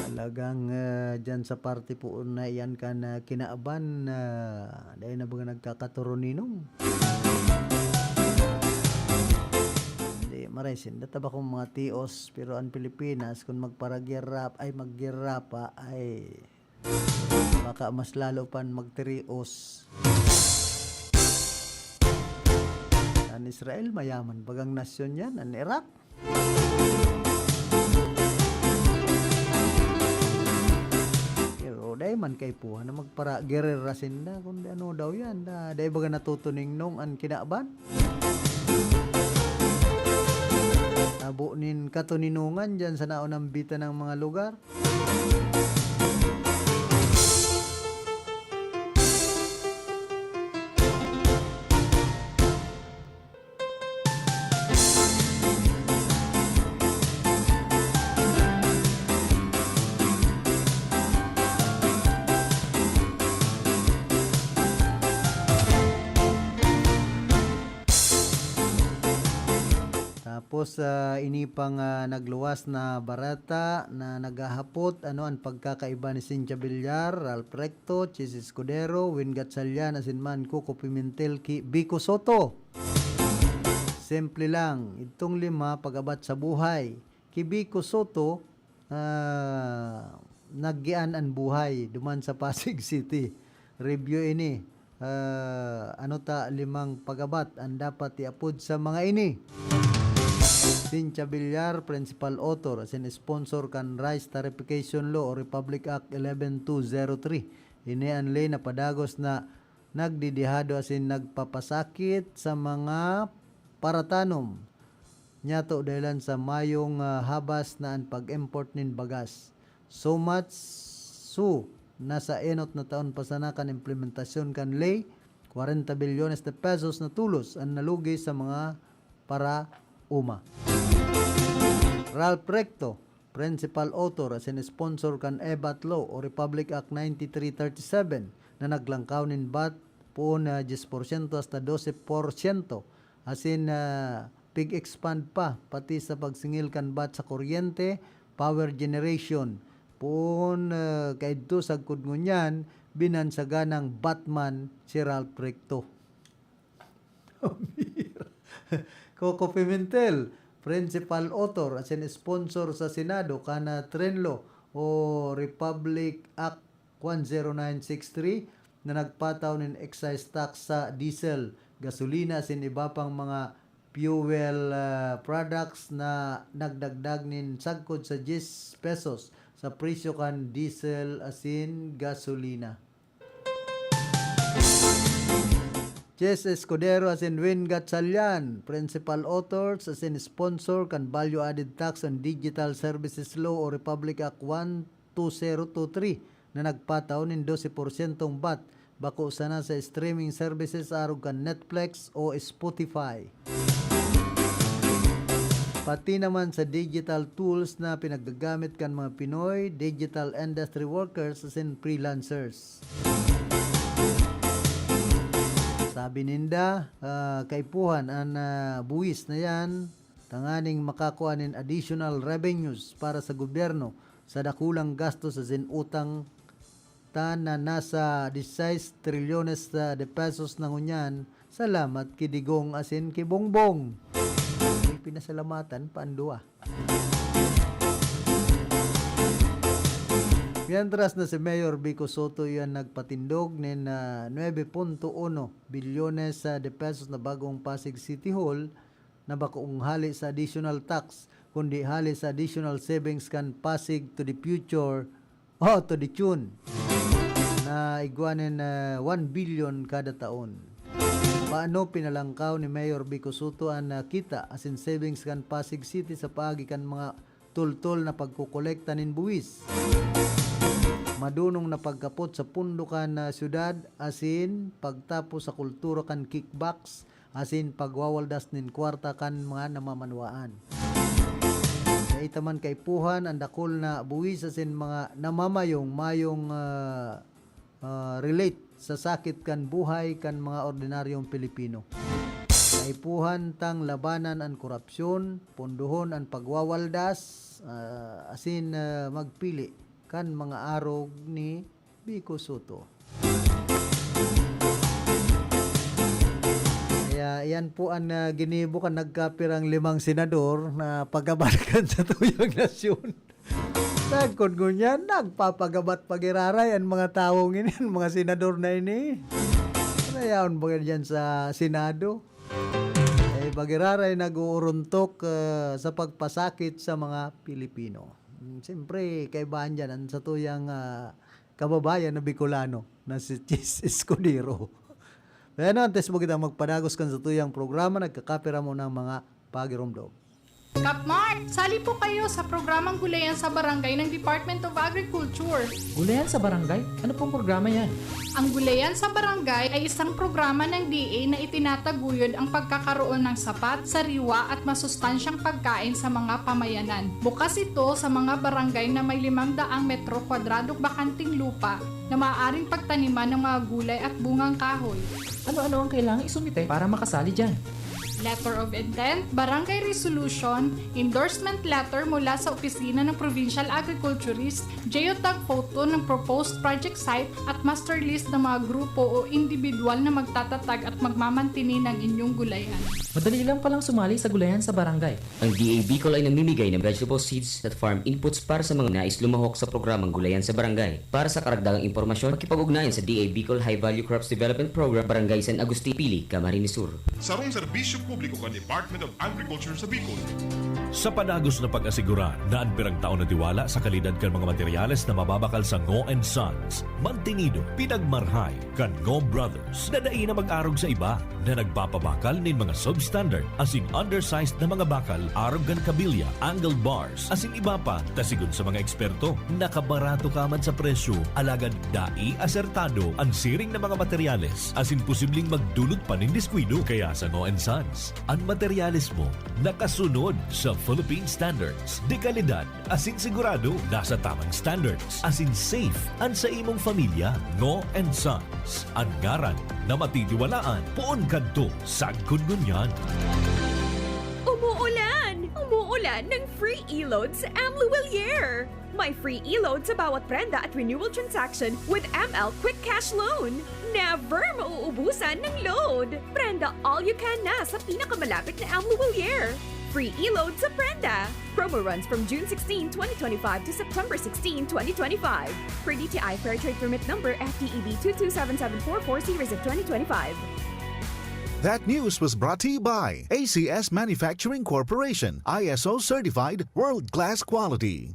Talagang, ah, dyan sa parte po na yan kan, ah, kinaban, ah, dahil na baga nagkakatoroninong. Hindi, maray sinda ta bakong mga tios, pero ang Pilipinas, kung magparagirap, ay, maggirapa, ay, baka mas lalo pan magtirios. An Israel, mayaman bagang nasyon yan. An Iraq, pero dai man kaipuhan na magpara-, gerera sinda, kundi ano daw yan, da-, dai baga natutuningnong an kinaban. Tabo nin katuninongan dyan sa naunambitan ng mga lugar. Tapos, ah, ini pang, ah, nagluwas na bareta na naghahapot, ano an pagkakaiba ni Cynthia Villar, Ralph Recto, Chiz Escudero, Win Gatchalian asin man Coco Pimentel ki Vico Sotto? Simple lang, idtong lima pag-abat sa buhay. Ki Vico Sotto, ah, nagyan an buhay duman sa Pasig City. Review ini. Ah, ano ta limang pag-abat an dapat iapod sa mga ini? Cynthia Villar, principal author, asin sponsor kan Rice Tariffication Law o Republic Act eleven two zero three. Ini an ley na padagos na nagdidihado asin nagpapasakit sa mga paratanom. Nyato dahilan sa mayong, ah, habas na an pag-import nin bagas. So much so, nasa enot na taon pa sana kan implementasyon kan ley, kwarenta bilyones de pesos na tolos an nalugi sa mga paraoma. Ralph Recto, principal author asin sponsor kan E V A T Law o Republic Act ninety-three thirty-seven na naglangkaw nin V A T poon na diyes porsyento hasta dose porsyento. Asin, ah, pig-expand pa pati sa pagsingil kan V A T sa kuryente, power generation. Poon, ah, kaidto sagkod ngunyan, binansaganang Batman si Ralph Recto. Coco Pimentel, principal author asin sponsor sa Senado kan, ah, Tren Law o Republic Act one zero nine six three na nagpataw nin excise tax sa diesel, gasolina asin iba pang mga fuel, ah, products na nagdagdag nin sagkod sa diyes pesos sa presyo kan diesel asin gasolina. Chiz Escudero asin Win Gatchalian, principal authors asin sponsor kan Value Added Tax on Digital Services Law o Republic Act one two zero two three na nagpataw nin dose porsyentong V A T bako sana sa streaming services arog kan Netflix o Spotify. Pati naman sa digital tools na pinagagamit kan mga Pinoy, digital industry workers asin freelancers. Sabi ninda, ah, kaipuhan an, ah, buwis na yan tanganing makakua nin additional revenues para sa gobyerno sa dakulang gastos asin utang ta na nasa diseis trilyones, ah, de pesos na ngunyan. Salamat ki Digong asin ki Bongbong. May pinasalamatan pa an duwa. Mientras na si Mayor Vico Sotto iyan nagpatindog nin, ah, nuebe punto uno bilyones, ah, de pesos na bagong Pasig City Hall, na bakong hale sa additional tax, kundi hale sa additional savings kan Pasig to the Future, oh, to the tune na igwa nin, ah, one billion kada taon. Paano pinalangkaw ni Mayor Vico Sotto an, ah, kita asin savings kan Pasig City sa paagi kan mga tultol na pagkokolekta nin buwis? Madunong na pagkapot sa pondo kan, ah, syudad asin pagtapos sa kultura kan kickbacks asin pagwawaldas nin kwarta kan mga namamanwaan. Dai ta man kaipuhan an dakul na buwis asin mga namamayong mayong, ah, ah, relate sa sakit kan buhay kan mga ordinaryong Pilipino. Kaipuhan tang labanan an korapsyon, pondohon an pagwawaldas, ah, asin, ah, magpili kan mga arog ni Vico Sotto. Kaya iyan po an, ah, ginibo kan nagkapirang limang senador na pagabarkan sa tuyang nasyon. Sagkod ngunyan, nagpapagabat pagiraray an mga tawong ini, an mga senador na ini. Ano yaon ba diyan sa Senado? Eh, pagiraray nag-uuruntok, ah, sa pagpasakit sa mga Pilipino. Hmm, siyempre, kaibahan diyan an satuyang, ah, kababayan na Bicolano na si Chiz Escudero. Kaya na, antes mo kitang magpadagos kan satuyang programa, nagkakapira mo ng mga pagiromdom. Kap Mark, sali po kayo sa programang Gulayan sa Barangay ng Department of Agriculture. Gulayan sa Barangay? Ano pong programa yan? Ang Gulayan sa Barangay ay isang programa ng D A na itinataguyod ang pagkakaroon ng sapat, sariwa at masustansyang pagkain sa mga pamayanan. Bukas ito sa mga barangay na may limang daang metro kwadradong bakanteng lupa na maaaring pagtaniman ng mga gulay at bungang kahoy. Ano-ano ang kailangang isumite para makasali dyan? Letter of intent, barangay resolution, endorsement letter mula sa opisina ng Provincial Agriculturist, geotag photo ng proposed project site at master list ng mga grupo o individual na magtatatag at magmamantini ng inyong gulayan. Madali lang palang sumali sa gulayan sa barangay. Ang D A Bicol ay namimigay ng vegetable seeds at farm inputs para sa mga nais lumahok sa programang Gulayan sa Barangay. Para sa karagdagang impormasyon, makipag-ugnayan sa D A Bicol High Value Crops Development Program, Barangay San Agustin, Pili, Camarines Sur. Sarong serbisyo publiko kan Department of Agriculture sa Bicol. Sa panagos na pag-asigurar na an pirang taon na tiwala sa kalidad kan mga materyales na mababakal sa Ngo and Sons, mantinido, pinagmarhay kan Ngo Brothers na dai na mag-arog sa iba na nagpapabakal nin mga substandard asin undersized na mga bakal arog kan kabilya, angled bars, asin iba pa, ta sigon sa mga eksperto, nakabarato ka man sa presyo, alagad dai asertado an siring na mga materyales asin posibleng magdulot pa nin diskuido. Kaya sa Ngo and Sons, an materyales mo nakasunod sa Philippine Standards de Calidad asin sigurado nasa tamang standards asin safe an sa imong pamilya. Ngo and Sons, an ngaran na matitiwalaan poon kadto sagkod ngunyan. Umuulan! Umuulan ng free e-load sa M Luwilier! May free e-load sa bawat prenda at renewal transaction with M L Quick Cash Loan. Never mauubusan ng load! Prenda all you can na sa pinakamalapit na M Luwilier! Free e-load sa prenda! Promo runs from June sixteen, twenty twenty-five to September sixteen, twenty twenty-five. Per D T I Fair Trade Permit Number F T E B two two seven seven four four series of twenty twenty-five. That news was brought to you by A C S Manufacturing Corporation, I S O certified, world-class quality.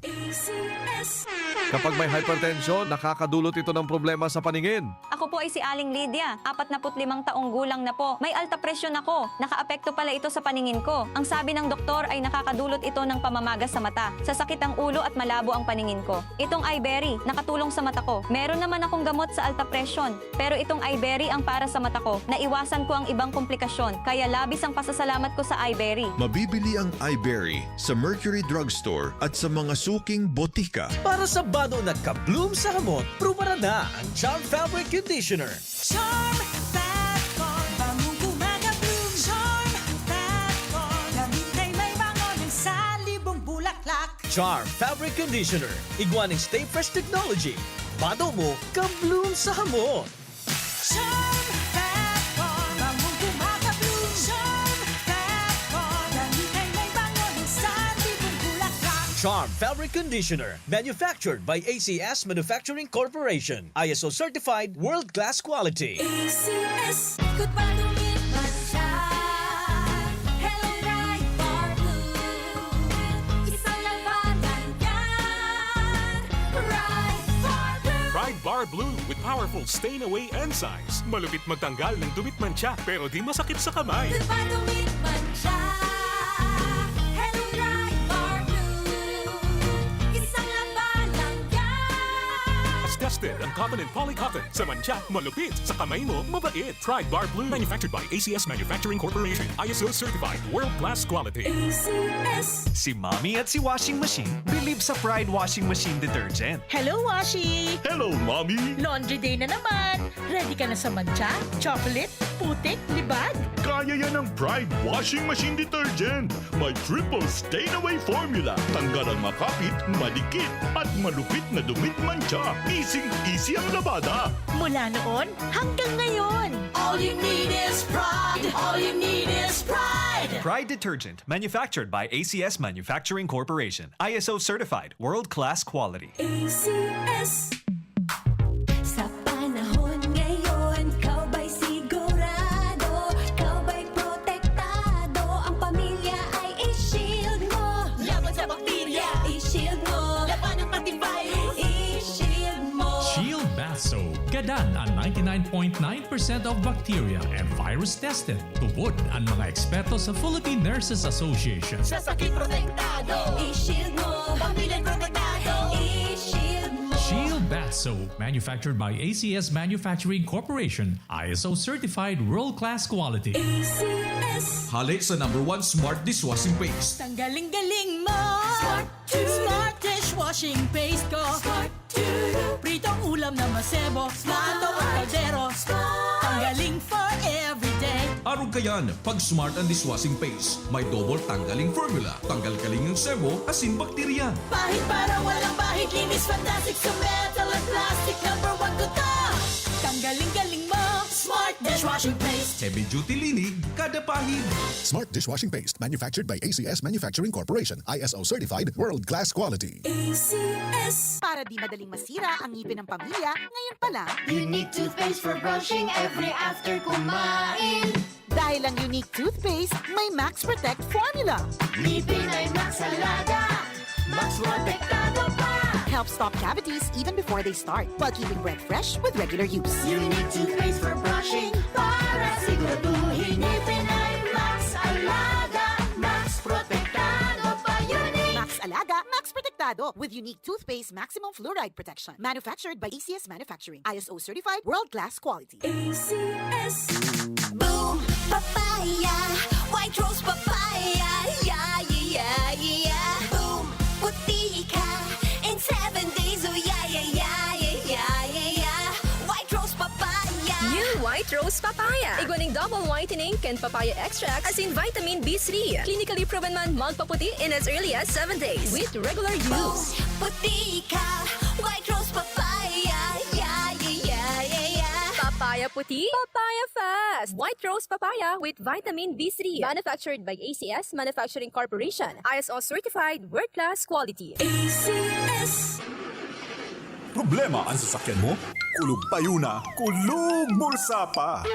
Kapag may hypertension, nakakadulot ito ng problema sa paningin. Ako po ay si Aling Lydia, apatnapu't limang taong gulang na po. May alta presyon ako. Nakaapekto pala ito sa paningin ko. Ang sabi ng doktor ay nakakadulot ito ng pamamaga sa mata, sasakit ang ulo at malabo ang paningin ko. Itong Iberry, nakatulong sa mata ko. Meron naman akong gamot sa alta presyon, pero itong Iberry ang para sa mata ko. Naiwasan ko ang ibang komplikasyon, kaya labis ang pasasalamat ko sa Iberry. Mabibili ang Iberry sa Mercury Drugstore at sa mga suking botika. Para sa bado na ka-bloom sa hamot, prubaran na ang Charm Fabric Conditioner. Charm Fat Bar, bangong gumagabloom. Charm Fat Bar, damit ay may bango ng salibong bulaklak. Charm Fabric Conditioner, igwa ning Stay Fresh Technology. Bado mo, ka-bloom sa hamot. Charm Fat Bar, bangong gumagabloom. Charm Fat Bar, damit ay may bango ng salibong bulaklak. Charm Fabric Conditioner, manufactured by A C S Manufacturing Corporation. I S O certified, world-class quality. A C S, ikot pa, dumit man siya. Hello, Pride Bar Blue. Isang labanan yan. Pride Bar Blue. Pride Bar Blue with powerful stain away enzymes. Malupit magtanggal ng dumit mantsa pero di masakit sa kamay. Ikot pa, dumit man siya. Hello, Pride Bar Blue. Isang labanan yan. Tested ang cotton and poly cotton. Sa mantsa, malupit. Sa kamay mo, mabait. Pride Bar Blue. Manufactured by A C S Manufacturing Corporation. I S O certified. World class quality. A C S. Si Mommy at si Washing Machine bilib sa Pride Washing Machine Detergent. Hello, Washi! Hello, Mommy! Laundry day na naman! Ready ka na sa mantsa, chocolate, putik, libag? Kaya yan ng Pride Washing Machine Detergent! May triple stain away formula. Tanggal ang makapit, madikit, at malupit na dumit mantsa. Easy-easy ang labada. Mula noon hanggang ngayon. All you need is Pride. All you need is Pride. Pride Detergent, manufactured by A C S Manufacturing Corporation. I S O certified, world-class quality. A C S. Sa panahon ngayon, ikaw ba'y sigurado? Ikaw ba'y protektado? Ang pamilya ay i-shield mo. Laban sa bakterya, i-shield mo. Laban ng antivirus, i-shield mo. Shield Bath Soap. Gadan ang ninety-nine point nine percent of bacteria and virus tested. Tubod ang mga eksperto sa Philippine Nurses Association. Sa sakit protektado, i-shield mo. Pamilya protektado, i-shield mo. Shield Bath Soap, manufactured by A C S Manufacturing Corporation, I S O certified world-class quality. A C S. Hale sa number one smart dishwashing paste. Tanggaling-galing mo! Smart Two. Smart dishwashing paste ko! Smart Two. Pritong ulam na masebo, plato o kaldero. Smart. Galing for everyday. Arog kayan, pag Smart ang dishwashing paste. May double tanggaling formula. Tanggal kaling ang sebo, asin bakterya. Pahid para walang bahid, linis fantastic sa metal at plastic. Number one ko to. Tanggaling galing mo, Smart dishwashing paste. Heavy duty linig, kada pahid. Smart dishwashing paste, manufactured by A C S Manufacturing Corporation, I S O certified, world class quality. A C S. Para di madaling masira ang ngipin ng pamilya, ngayon pa lang. Unique toothpaste for brushing every after kumain. Dahil ang Unique Toothpaste may Max Protect Formula. Ngipin ay Max Alaga, Max Protektado pa. Helps stop cavities even before they start, while keeping breath fresh with regular use. Unique toothpaste for brushing para siguraduhin ngipin ay Max Alaga, Max Protektado pa. Unique. Max Alaga, Max Protektado with Unique Toothpaste Maximum Fluoride Protection. Manufactured by A C S Manufacturing. I S O certified, world-class quality. A C S. Boom! Papaya! White Rose Papaya! Yeah, yeah, yeah, yeah! Boom! Puti ka in seven days! Oh, yeah, yeah, yeah, yeah, yeah, yeah, yeah! White Rose Papaya! New White Rose Papaya. Igwa ning double whitening kan papaya extract asin vitamin B three. Clinically proven man magpaputi in as early as seven days with regular use. Puti ka! White Rose Papaya! Yeah, yeah, yeah, yeah, yeah! Papaya puti, papaya fast. White Rose Papaya with vitamin B three. Manufactured by A C S Manufacturing Corporation. I S O certified, world-class quality. A C S. Problema an sasakyan mo? Kulog payo na, kulog bulsa pa!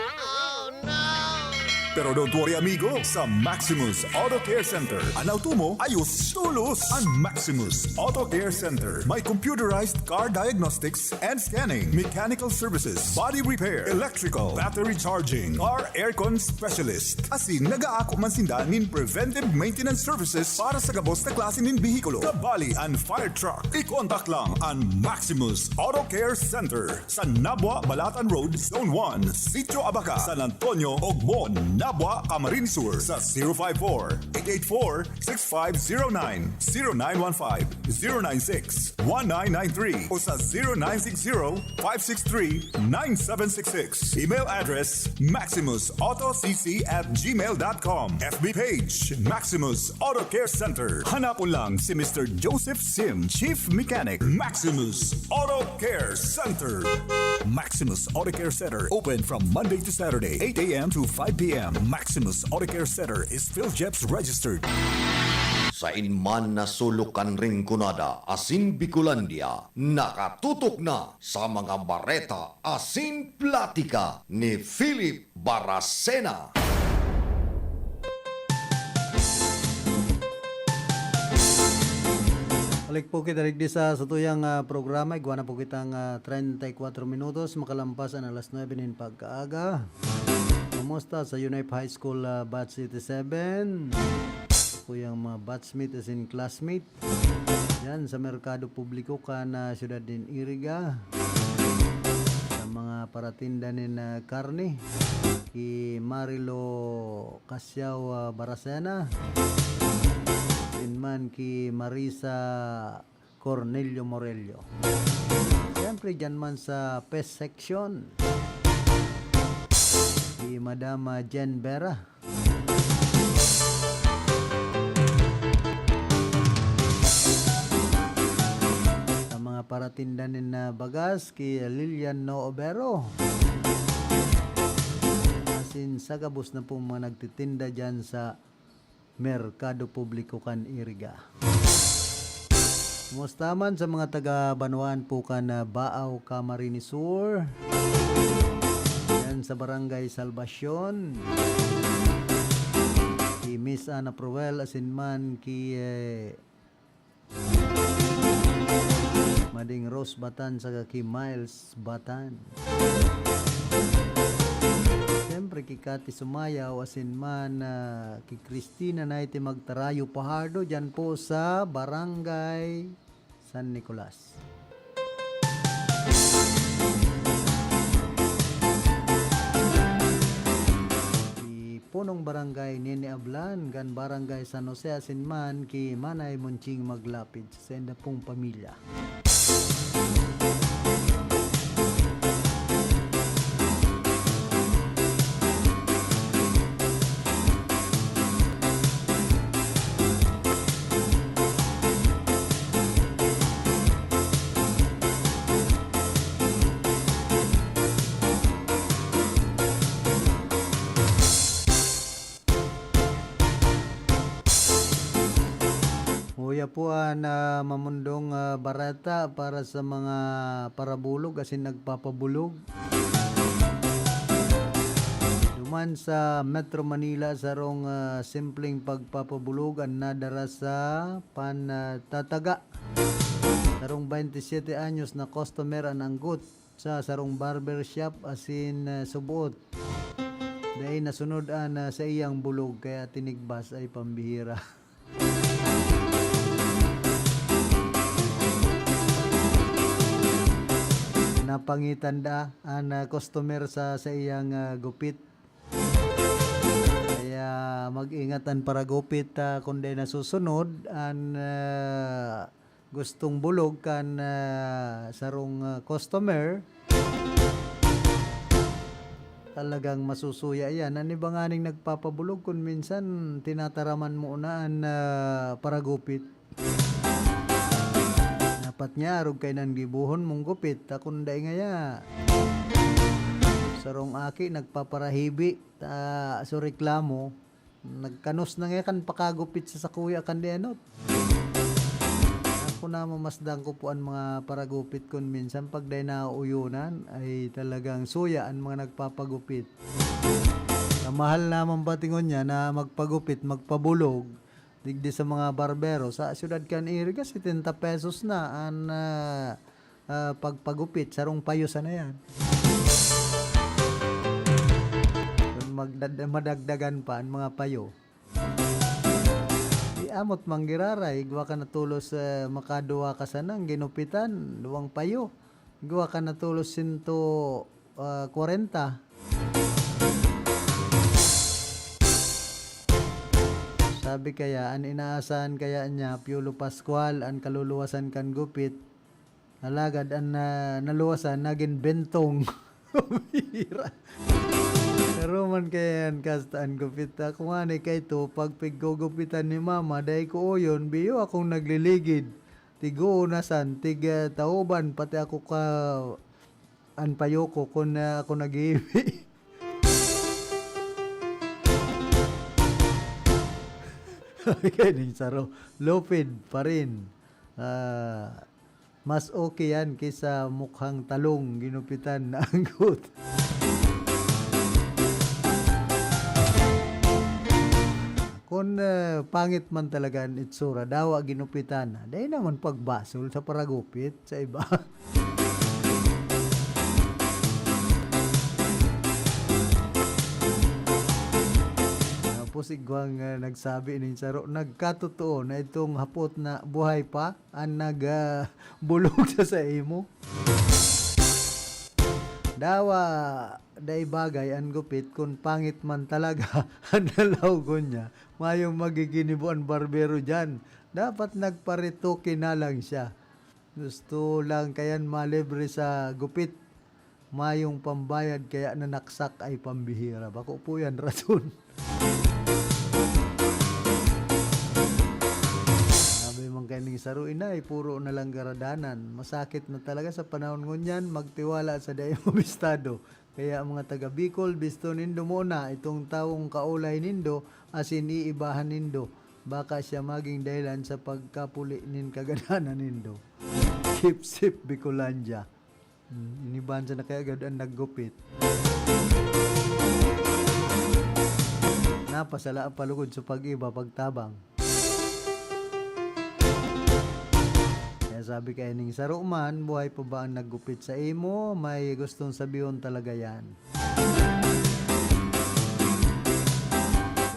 Pero don't worry, amigo, sa Maximus Auto Care Center, an auto mo ayos tolos. An Maximus Auto Care Center may computerized car diagnostics and scanning, mechanical services, body repair, electrical, battery charging, car aircon specialist. Asin nagaako man sinda nin preventive maintenance services para sa gabos na klase nin behikulo, kabali an fire truck. I-contact lang an Maximus Auto Care Center sa Nabua, Balatan Road, Zone one, Sitio Abaca, San Antonio, Ogmon, Nabua, Camarines Sur, sa zero five four, eight eight four, six five zero nine, zero nine one five, zero nine six, one nine nine three o sa zero nine six zero, five six three, nine seven six six. Email address, maximus auto c c at gmail dot com. F B page, Maximus Auto Care Center. Hanapon lang si Mister Joseph Sim, Chief Mechanic, Maximus Auto Care Center. Maximus Auto Care Center, open from Monday to Saturday, eight a m to five p m. Maximus Auto Care Center is PhilGEPS registered. Sain man na sulok kan Rinconada asin Bicolandia, nakatutok na sa mga bareta asin platika ni Philip Baracena. Balik po kita digdi sa satuyang, ah, programa. Igwa na po kitang, ah, treinta y cuatro minutos makalampas an alas nuebe nin pagkaaga. Kumusta sa Unife High School, ah, Batch eighty-seven? Kuyang mga batchmate asin classmate diyan sa merkado publiko kan, ah, siyudad nin Iriga. Sa mga paratinda nin, ah, karne, ki Marilo Casiao, ah, Baracena, asin man ki Marisa Cornelio Morello. Siyempre, dyan man sa pest section, si Madam, ah, Jen Vera. Sa mga paratinda nin, ah, bagas, ki Lilian Noobero. Asin sa gabos na pong mga nagtitinda dyan sa Merkado Publiko kan Iriga. Kumusta man sa mga taga-banwaan po kan, ah, Baao, Camarines Sur? Yan sa Barangay Salvacion. Si Miss Ana Proel asin man ki, eh, Mading Rose Batan saka ki Miles Batan. Siyempre, ki Cathy Sumayaw asin man, ah, ki Christina Naite Magtarayo Pajardo, dyan po sa Barangay San Nicolas. Ki Punong Barangay Nene Ablan, kan Barangay San Jose asin man ki Manay Monching Maglapid. Sa sainda pong pamilya. Siya po an, ah, mamundong, ah, bareta para sa mga parabulog asin nagpapabulog. Duman sa Metro Manila, sarong, ah, simpleng pagpapabulog an nadara sa pan, ah, tataga. Sarong baynte siyete anyos na customer an anggot sa sarong barber shop asin, ah, suboot. Dai nasunod an, ah, saiyang bulog kaya tinigbas, ay pambihira. Napangitan da an, ah, customer sa saiyang, ah, gupit. Kaya mag-ingat an paragupit, ah, kun dai nasusunod an, ah, gustong bulog kan, ah, sarong, ah, customer, talagang masusuya iyan. An iba nganing nagpapabulog kun minsan tinataraman mo na an, ah, paragupit. Dapat nga arog kainan gibohon mong gupit, ta kun dai ngaya, sarong aki nagpaparahibi, ta so reklamo, nagkanos na nga kan pakagupit sa sakuya kan di enot. Ako na mamasdan ko po an mga paragupit kun minsan pag dai nauuyonan ay talagang suya an mga nagpapagupit. Sa mahal naman pati ngunyan na magpagupit, magpabulog, digdi sa mga barbero, sa siyudad kan Iriga, setenta pesos na an, ah, ah, pagpagupit, sarong payo sana yan. Kung magdad-, madagdagan pa an mga payo. Di amot manggiraray, igwa ka na tolos, eh, makaduwa ka sanang ginupitan, duwang payo. Igwa ka na tolos sinto, ah, kwarenta. Sabi kaya, an inaasahan kaya niya, Piolo Pascual, an kaluluwasan kan gupit, alagad an, ah, naluwasan nagin bentong. Bira. Karuman kaya yan, kasta an gupit. Ako nga ni kaito, pag piggugupitan ni mama, dai ko uyon, biyo akong nagliligid. Tig-uunasan, tig, ah, tauban, pati ako ka, an payo ko, kun, ah, ako nag-iibi. Kaya ning saro, lupid pa rin. Ah, mas okay yan kaysa mukhang talong, ginupitan na anggot. Kun, eh, pangit man talaga an itsura, dawa ginupitan na, dai naman pagbasol sa paragupit sa iba. Tapos igwang, eh, nagsabi ning saro, nagkatotoo na itong hapot na buhay pa an nag, ah, bulog sa saimo. Dawa, dai bagay an gupit kun pangit man talaga an lalawogon niya. Mayong magiginibo an barbero diyan. Dapat nagparetoke na lang siya. Gusto lang kayan malibre sa gupit. Mayong pambayad kaya nanaksak ay pambihira. Bako po yan rason. Sabi man kaining saro, "Inay, puro na lang garadanan." Masakit na talaga sa panahon ngunyan magtiwala sa dai mabistado. Kaya mga taga Bicol, bisto nindo muna itong tawong kaolay nindo asin iibahan nindo. Baka siya maging dahilan sa pagkapuli nin kagadanan nindo. Keep safe, Bicolandia. Hmm, iniban sa na kaya agad an naggupit. Napasala ang palugod sa pag-iba, pagtabang. Kaya sabi kaya ning saro man, buhay pa ba ang naggupit sa imo? May gustong sabihon talaga yan.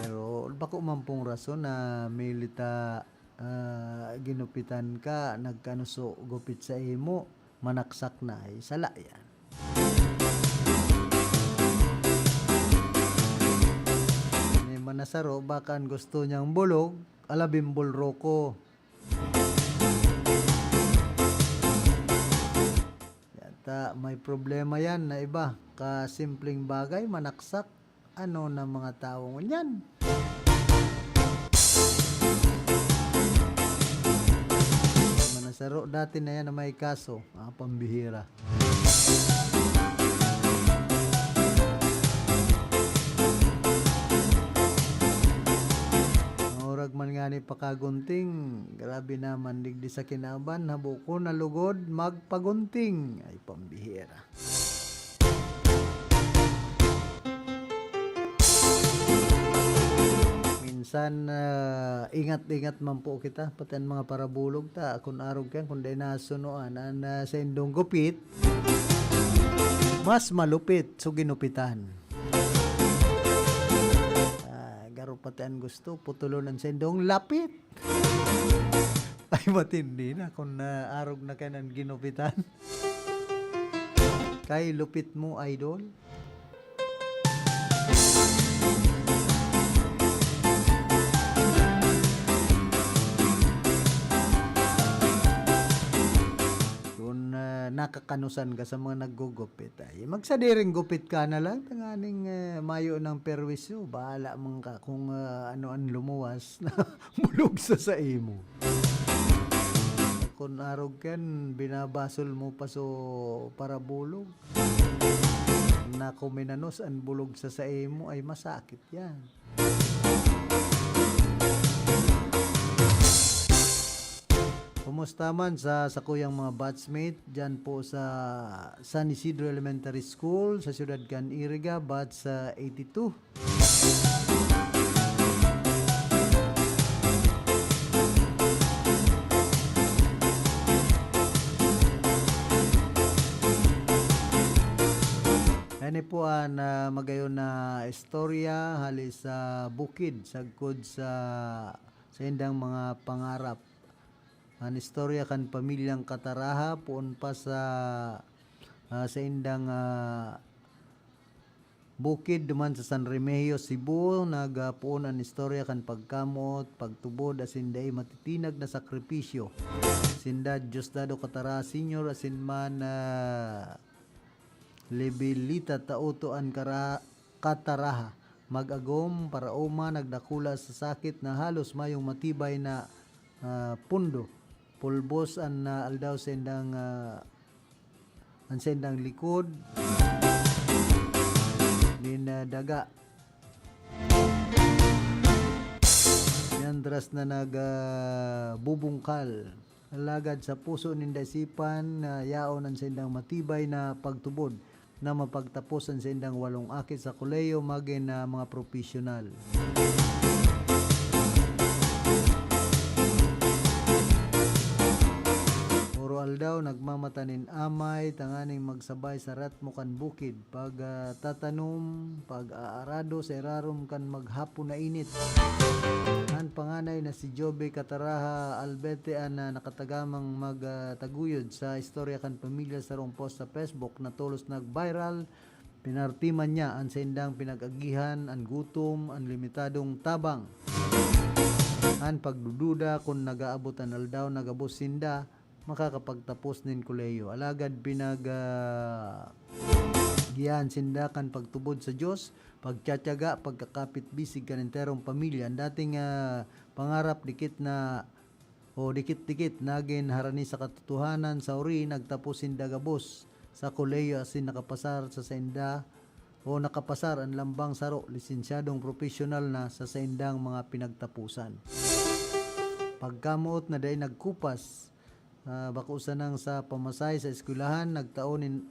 Pero bako man pong rason na milita, ah, ginupitan ka, nagkanuso gupit sa imo, manaksak na, ay sala yan. May manasaro, baka an gusto niyang bulog, alabing bulroko. Yata may problema yan na iba. Kasimpleng bagay, manaksak. Ano na mga tawo ngunyan? Manasaro, dati na yan na may kaso. Ah, pambihira. Ang orag Man ngani pakagunting, grabe naman digdi sa kinaban, habo ko na lugod magpagunting. Ay, pambihira. Minsan, ah, ingat-ingat man po kita, pati an mga parabolog ta, kun arog kan, kun dai nasunoan an, ah, saindong gupit, mas malupit so ginupitan. Ah, garo pati an gusto, putulon an saindong lapit. Ay, matindi na kun, ah, arog na kan an ginupitan. Kay lupit mo, idol. Kun, ah, nakakanusan ka sa mga naggugupit, ay magsadiring gupit ka na lang, tanganing, eh, mayo nang perwisyo. Bahala man ka kung, ah, ano an lumuwas na bulog sa saimo. Kun arog kan, binabasol mo pa so parabolog. Naku, minanos an bulog sa saimo, ay masakit yan. Kumusta man sa sakuyang mga batchmate dyan po sa San Isidro Elementary School sa siyudad kan Iriga, batch, ah, eighty-two? Ini po an, ah, magayon na istorya hali sa bukid, sagkod sa, sa indang mga pangarap. An istorya kan pamilyang Kataraha, poon pa sa, ah, sa indang, ah, bukid duman sa San Remigio, Cebu, nagpoon an istorya kan pagkamoot, pagtubod, asin dai matitinag na sakripisyo. Sinda Diosdado Cataraha Senior asin man, ah, Lebelita Tauto an kara-, Cataraha. Mag-agom, paraoma, nagdakula sa sakit na halos mayong matibay na, ah, pundo. Pulbos an, ah, aldaw sa indang, ah, an saindang likod nin, ah, daga. Mientras na nag, ah, bubungkal. Alagad sa puso ninda isipan na yaon an saindang matibay na pagtubod na mapagtapos an saindang walong aki sa kolehiyo magin, ah, mga propesyonal. Puro-aldaw nagmamata nin amay tanganing magsabay sa ritmo kan bukid, pag, ah, tatanom, pag-aarado sa irarom kan maghapon na init. An panganay na si Joby Cataraha Albete an, ah, nakatagamang mag, ah, taguyod sa istorya kan pamilya sarong post sa Facebook na tolos nag-viral. Pinartiman niya an saindang pinag-agihan, an gutom, an limitadong tabang, an pagdududa kun nag-aabot an aldaw na gabos sinda makakapagtapos nin kolehiyo. Alagad pinag, ah, giyahan sinda kan pagtubod sa Dios, pagtiyatiyaga, pagkakapit bisig kan enterong pamilya. An dating, ah, pangarap dikit na o dikit-dikit nagin harani sa katotohanan, sa uri nagtapos sinda gabos sa kolehiyo asin nakapasar sa sainda o nakapasar an lambang saro, lisensyadong propesyonal na sa saindang mga pinagtaposan. Pagkamoot na dai nagkupas, ah, bako sanang sa pamasahe sa eskwelahan, nagtao nin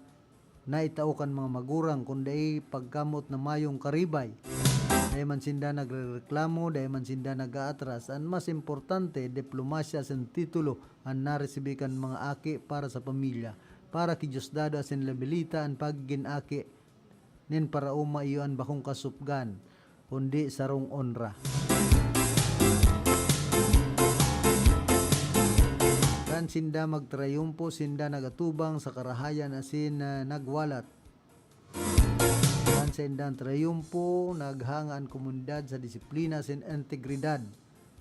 naitao kan mga magurang, kun dai pagkamoot na mayong karibay. Dai man sinda nagrereklamo, dai man sinda nag-aatras. An mas importante, diplomasya asin titulo an naresibi kan mga aki para sa pamilya. Para ki Diosdado asin Lebelita, an pagigin aki nin paraoma iyo an bakong kasupgan, kundi sarong onra. Kan sinda magtrayumpo, sinda nagatubang sa karahayan asin, ah, nagwalat. Kan saindang trayumpo, naghanga an komunidad sa disiplina asin integridad.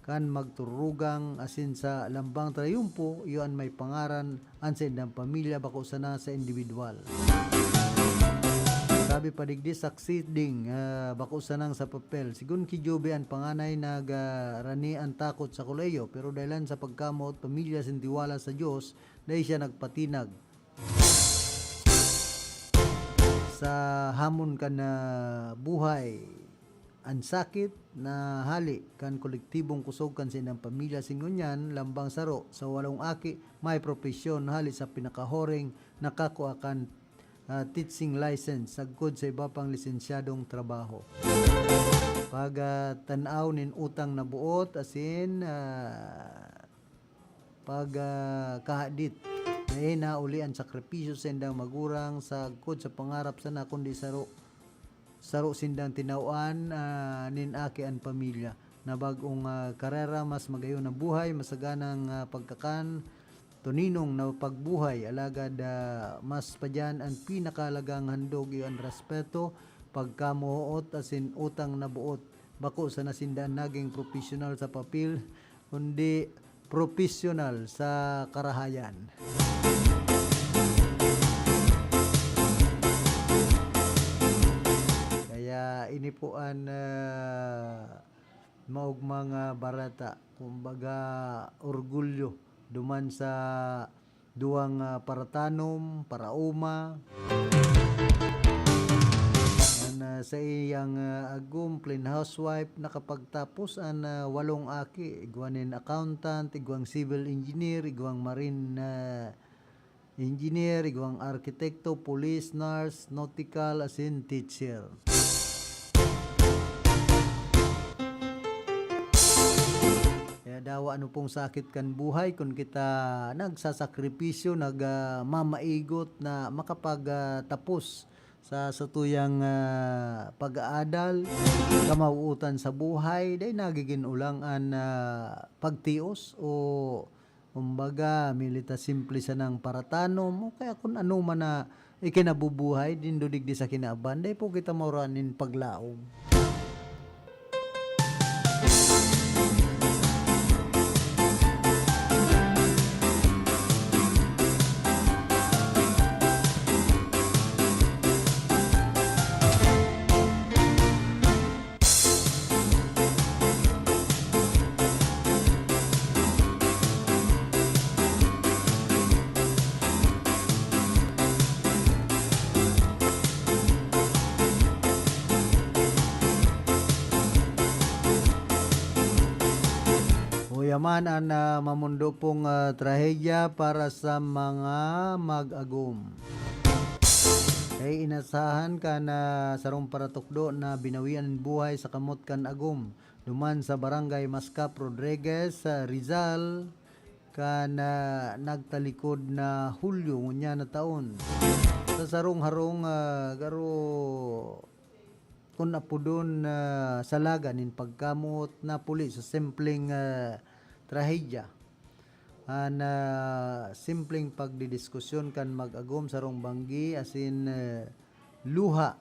Kan magturugang asin sa lambang trayumpo, iyo an may pangaran an saindang pamilya, bako sana sa indibidwal. Sabi pa digdi, succeeding, ah, bako sanang sa papel. Sigon ki Joby, an panganay nag, ah, rani an takot sa kolehiyo, pero dahelan sa pagkamoot pamilya asin tiwala sa Dios, dai siya nagpatinag sa hamon kan, ah, buhay. an sakit na hali kan kolektibong kusog kan saindang pamilya. Asin ngunyan, lambang saro sa walong aki, may propesyon hali sa pinakahuring nakakua kan, ah, teaching license sagkod sa iba pang lisensyadong trabaho. Pag, ah, tan-aw nin utang na boot asin, ah, pag, ah, kahadit. Dai na uli an sakripisyo saindang magurang sagkod sa pangarap sana, kundi saro, saro sindang tinawan, ah, nin aki an pamilya. Na bag-ong, ah, karera, mas magayon na buhay, masaganang, ah, pagkakan, tuninong na pagbuhay, alagad, ah, mas pa diyan an pinakahalagang handog iyo an respeto, pagkamoot asin utang na boot. Bako sana sinda an naging propesyonal sa papel, kundi propesyonal sa karahayan. Kaya ini po an, ah, maogmang, ah, bareta, kumbaga, orgulyo duman sa duwang, ah, paratanom, paraoma. An, ah, sa iyang, ah, agom, plain housewife, nakapagtapos an, ah, walong aki, igwa nin accountant, igwang civil engineer, igwang marine, ah, engineer, igwang arkitekto, pulis, nurse, nautical, asin teacher. Kaya dawa ano pong sakit kan buhay kun kita nagsasakripisyo, nag, ah, mamaigot na makapag, ah, tapos sa satuyang, ah, pag-aadal, kamawootan sa buhay, dai nagigin olang an, ah, pagtios o kumbaga, mili ta simple sanang paratanom o kaya kun ano man na ikinabubuhay nindo digdi sa kinaban, dai po kita maura nin paglaom. Uya man an, ah, mamondo pong, ah, trahedya para sa mga mag-agom. Kay inasahan kan sarong paratukdo na binawian nin buhay sa kamot kan agom duman sa Barangay Mascap, Rodriguez, sa Rizal, kan, ah, nagtalikod na Hulyo ngunyan na taon. Sa sarong harong, ah, garo kun apodon na salaga nin pagkamoot, napuli sa simpleng, ah, trahedya. An, ah, simpleng pagdidiskusyon kan mag-agom, sarong banggi asin, eh, luha,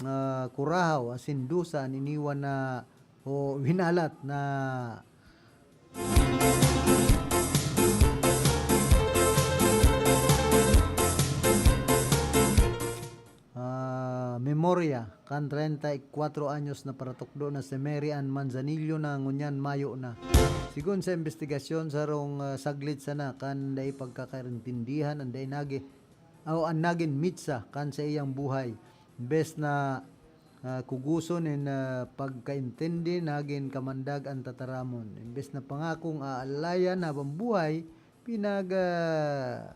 ah, kurahaw asin dusa an iniwan na o winalat na ah, memorya kan treinta y cuatro anyos na paratukdo na si Mary Ann Manzanillo na ngunyan mayo na. Sigon sa imbestigasyon, sarong, ah, saglit sana kan dai pagkakaintindihan an dai nagi-, o an nagin mitsa kan saiyang buhay. Imbes na, ah, kugoson nin, ah, pagkaintindi, nagin kamandag an tataramon. Imbes na pangakong aalalayan habang buhay, pinag, ah,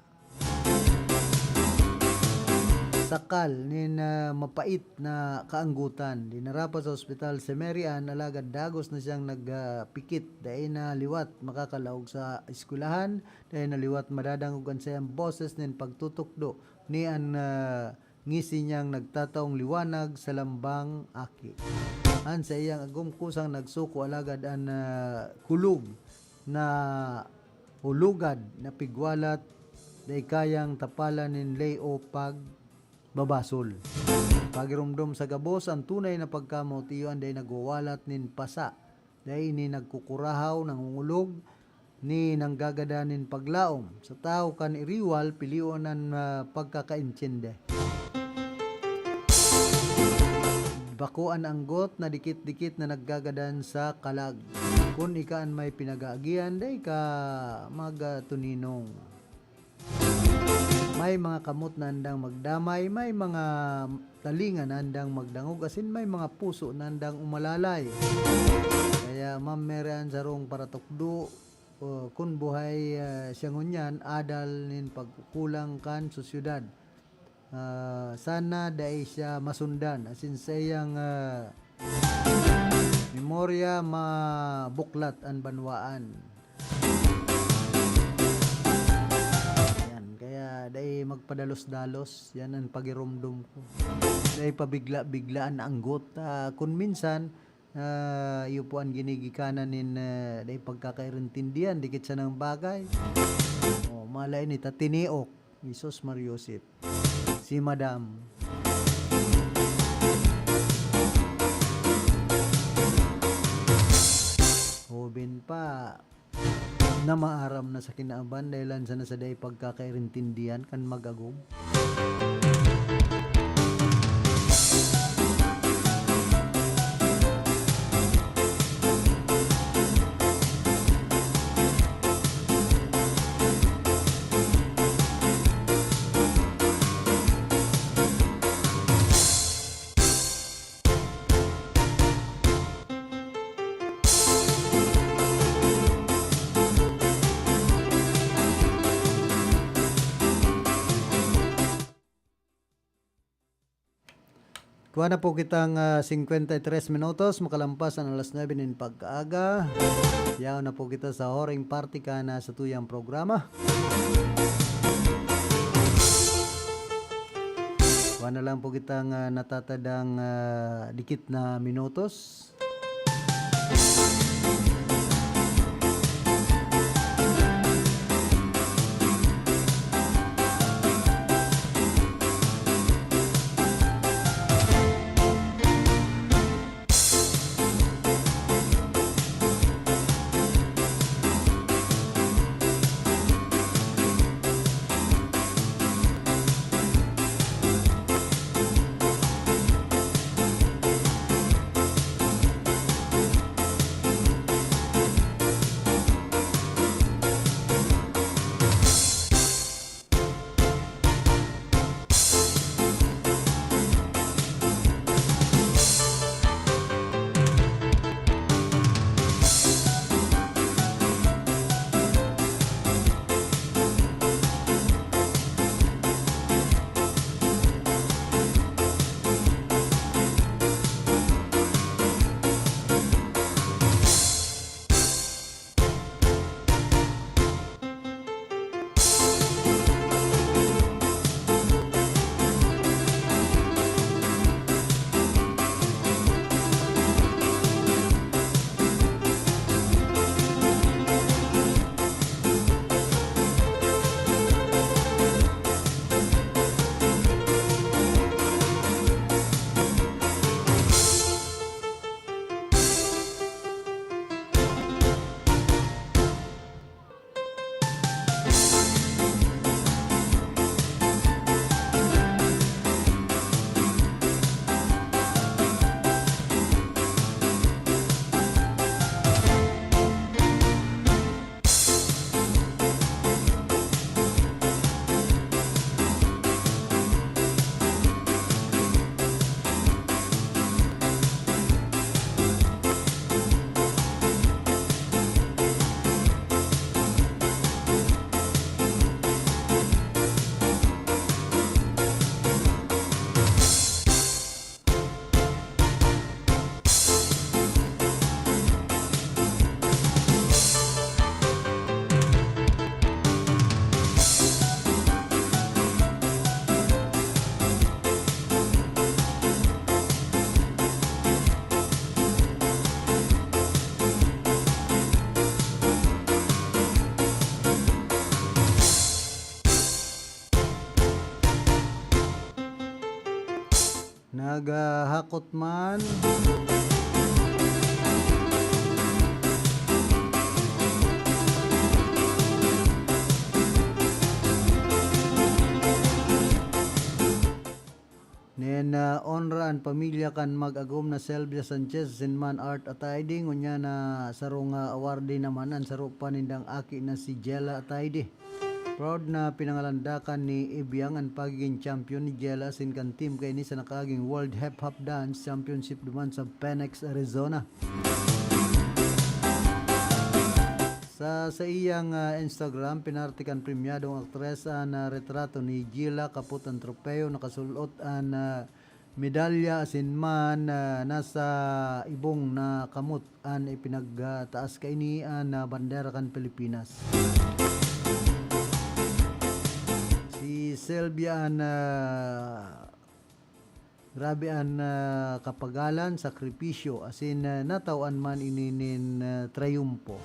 sakal nin, ah, mapait na kaanggotan. Dinara pa sa ospital si Mary Ann, alagad dagos na siyang nag, ah, pikit. Dai na liwat makakalaog sa eskwelahan, dai na liwat madadangog an saiyang boses nin pagtutukdo ni an, ah, ngisi niyang nagtataong liwanag sa lambang aki. An saiyang agom kusang nagsuko, alagad an, ah, kulog na o lugad na pigwalat dai kayang tapalan nin ley o pagbabasol. Pagiromdom sa gabos, an tunay na pagkamoot iyo an dai nagwawalat nin pasa, dai ini nagkukurahaw, nangungulog, ni nanggagadan nin paglaom. Sa tawo kan iriwal, pilion an, ah, pagkakaintindi. Bako an anggot na dikit-dikit na naggagadan sa kalag. Kun ika an may pinag-aagihan, dai ka magtuninong. May mga kamot na andang magdamay, may mga talinga na andang magdangog, asin may mga puso na andang umalalay. Kaya, Ma'am Mary Ann, sarong paratukdo, o, kun buhay, ah, siya ngunyan, adal nin pagkukulang kan sosyedad. Ah, sana dai siya masundan, asin saiyang, ah, memorya mabuklat an banwaan. Yan, kaya dai magpadalos-dalos, yan an pagiromdom ko. Dai pabigla-bigla an anggot. Ah, kun minsan, ah, iyo po an ginigikanan nin, ah, dai pagkakairintindihan, dikit sanang bagay. O, mala ini ta tiniok. Jesus Mariosep. Si Madam. Hoben pa. Na maaram na sa kinaban, dahelan sana sa dai pagkakairintindihan kan mag-agom. Kuha na po kitang, ah, singkwenta y tres minutos, makalampas an alas nuebe nin pagkaaga. Yaon na po kita sa huring parte kan satuyang programa. Kuha na lang po kitang, ah, natatadang, ah, dikit na minutos. Naghahakot man. Nin, ah, onra an pamilya kan mag-agom na Selvia Sanchez asin man Art Ataide, ngunyan na sarong, ah, awardee naman an saro pa nindang aki na si Jella Ataide. Proud na pinangalandakan ni Ibiang an pagigin champion ni Jella asin kan team kaini sa nakaaging World Hip Hop Dance Championship duman sa Phoenix, Arizona. Sa saiyang, ah, Instagram, pinarte kan premyadong aktres an, ah, retrato ni Jella kapot an tropeyo. Nakasul-ot an, ah, medalya asin man, ah, nasa ibong na kamot an ipinagtaas kaini an, ah, bandera kan Pilipinas. Si Sylvia an, ah, grabe an, ah, kapagalan, sakripisyo, asin, ah, natawan man ini nin, ah, trayumpo.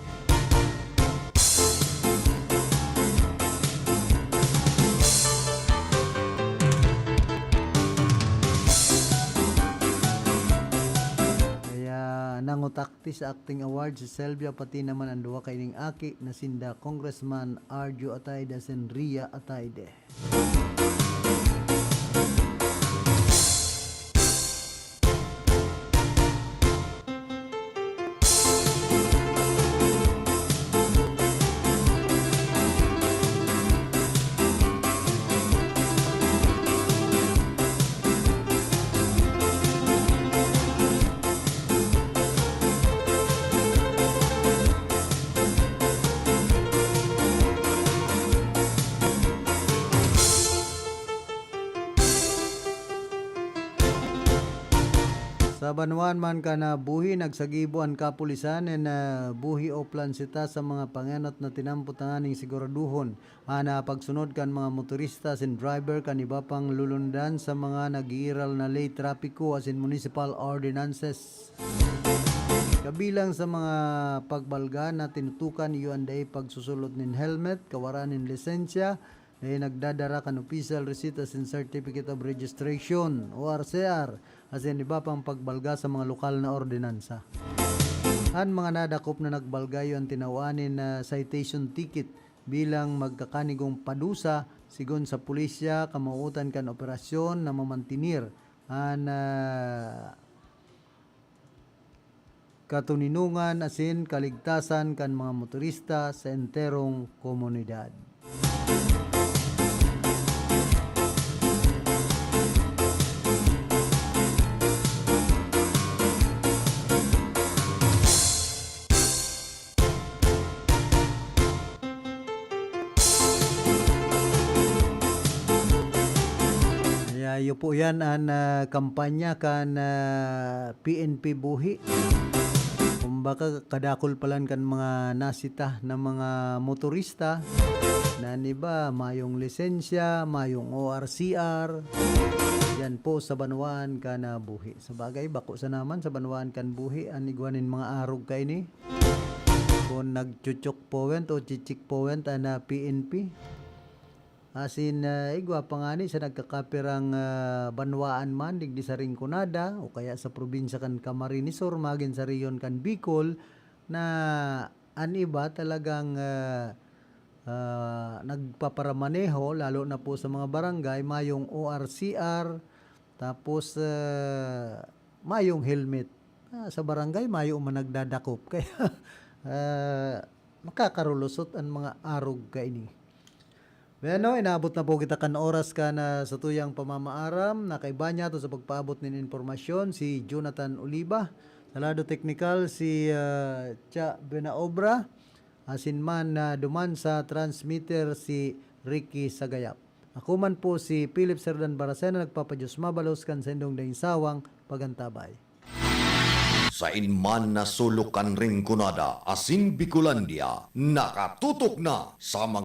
Kaya nangutakti sa acting award si Sylvia, pati naman an duwa kaining aki na sinda Congressman Arjo Ataide asin Ria Ataide. Sa banwaan man kan, ah, buhi, nagsagibo an kapulisan nin, ah, buhi o plansita sa mga pangenot na tinampot tanganing siguraduhon an, ah, pagsunod kan mga motorista asin driver kan iba pang lulundan sa mga nag-iiral na ley, trapiko asin municipal ordinances. Kabilang sa mga pagbalga na tinutukan iyo an dai pagsusulot nin helmet, kawaran nin lisensya, na nagdadara kan official receipt asin certificate of registration, O R C R, asin iba pang pagbalga sa mga lokal na ordinansa. An mga nadakop na nagbalga iyo an tinawan nin, ah, citation ticket bilang magkakanigong padusa, sigon sa pulisya, kamawootan kan operasyon na mamantinir an, ah, katoninongan asin kaligtasan kan mga motorista sa enterong komunidad. Kaya iyo po yan an, ah, kampanya kan, ah, P N P Buhi. Kumbaga, kadakul palan kan mga nasita na mga motorista na an iba mayong lisensya, mayong O R C R. Yan po sa banwaan kan, ah, Buhi. Sa bagay, bako sana man sa banwaan kan Buhi an igwa nin mga arog kaini. Kun nagcho-checkpoint o chi-checkpoint an, ah, P N P. Asin, ah, igwa pa ngani sa nagkakapirang, ah, banwaan man digdi sa Rinconada o kaya sa probinsya kan Camarines Sur, magin sa rehiyon kan Bicol, na an iba talagang, ah, ah, nagpaparamaneho, lalo na po sa mga barangay, mayong O R C R, tapos, ah, mayong helmet. Ah, sa barangay, mayo man nagdadakop. Kaya, ah, makakarulusot an mga arog kaini. Bueno, inabot na po kita kan oras kan satuyang pamamaaram. Nakaiba niya to sa pagpaabot nin impormasyon si Jonathan Oliva. Sa lado teknikal, si, ah, Cha Benaobra. Asin man, ah, duman sa transmitter, si Ricky Sagayap. Ako man po si Philip Serdan Baracena, nagpapadiyos mabalos kan saindong daing sawang pagantabay. Sain man na sulok kan Rinconada asin Bicolandia, nakatutok na sa mga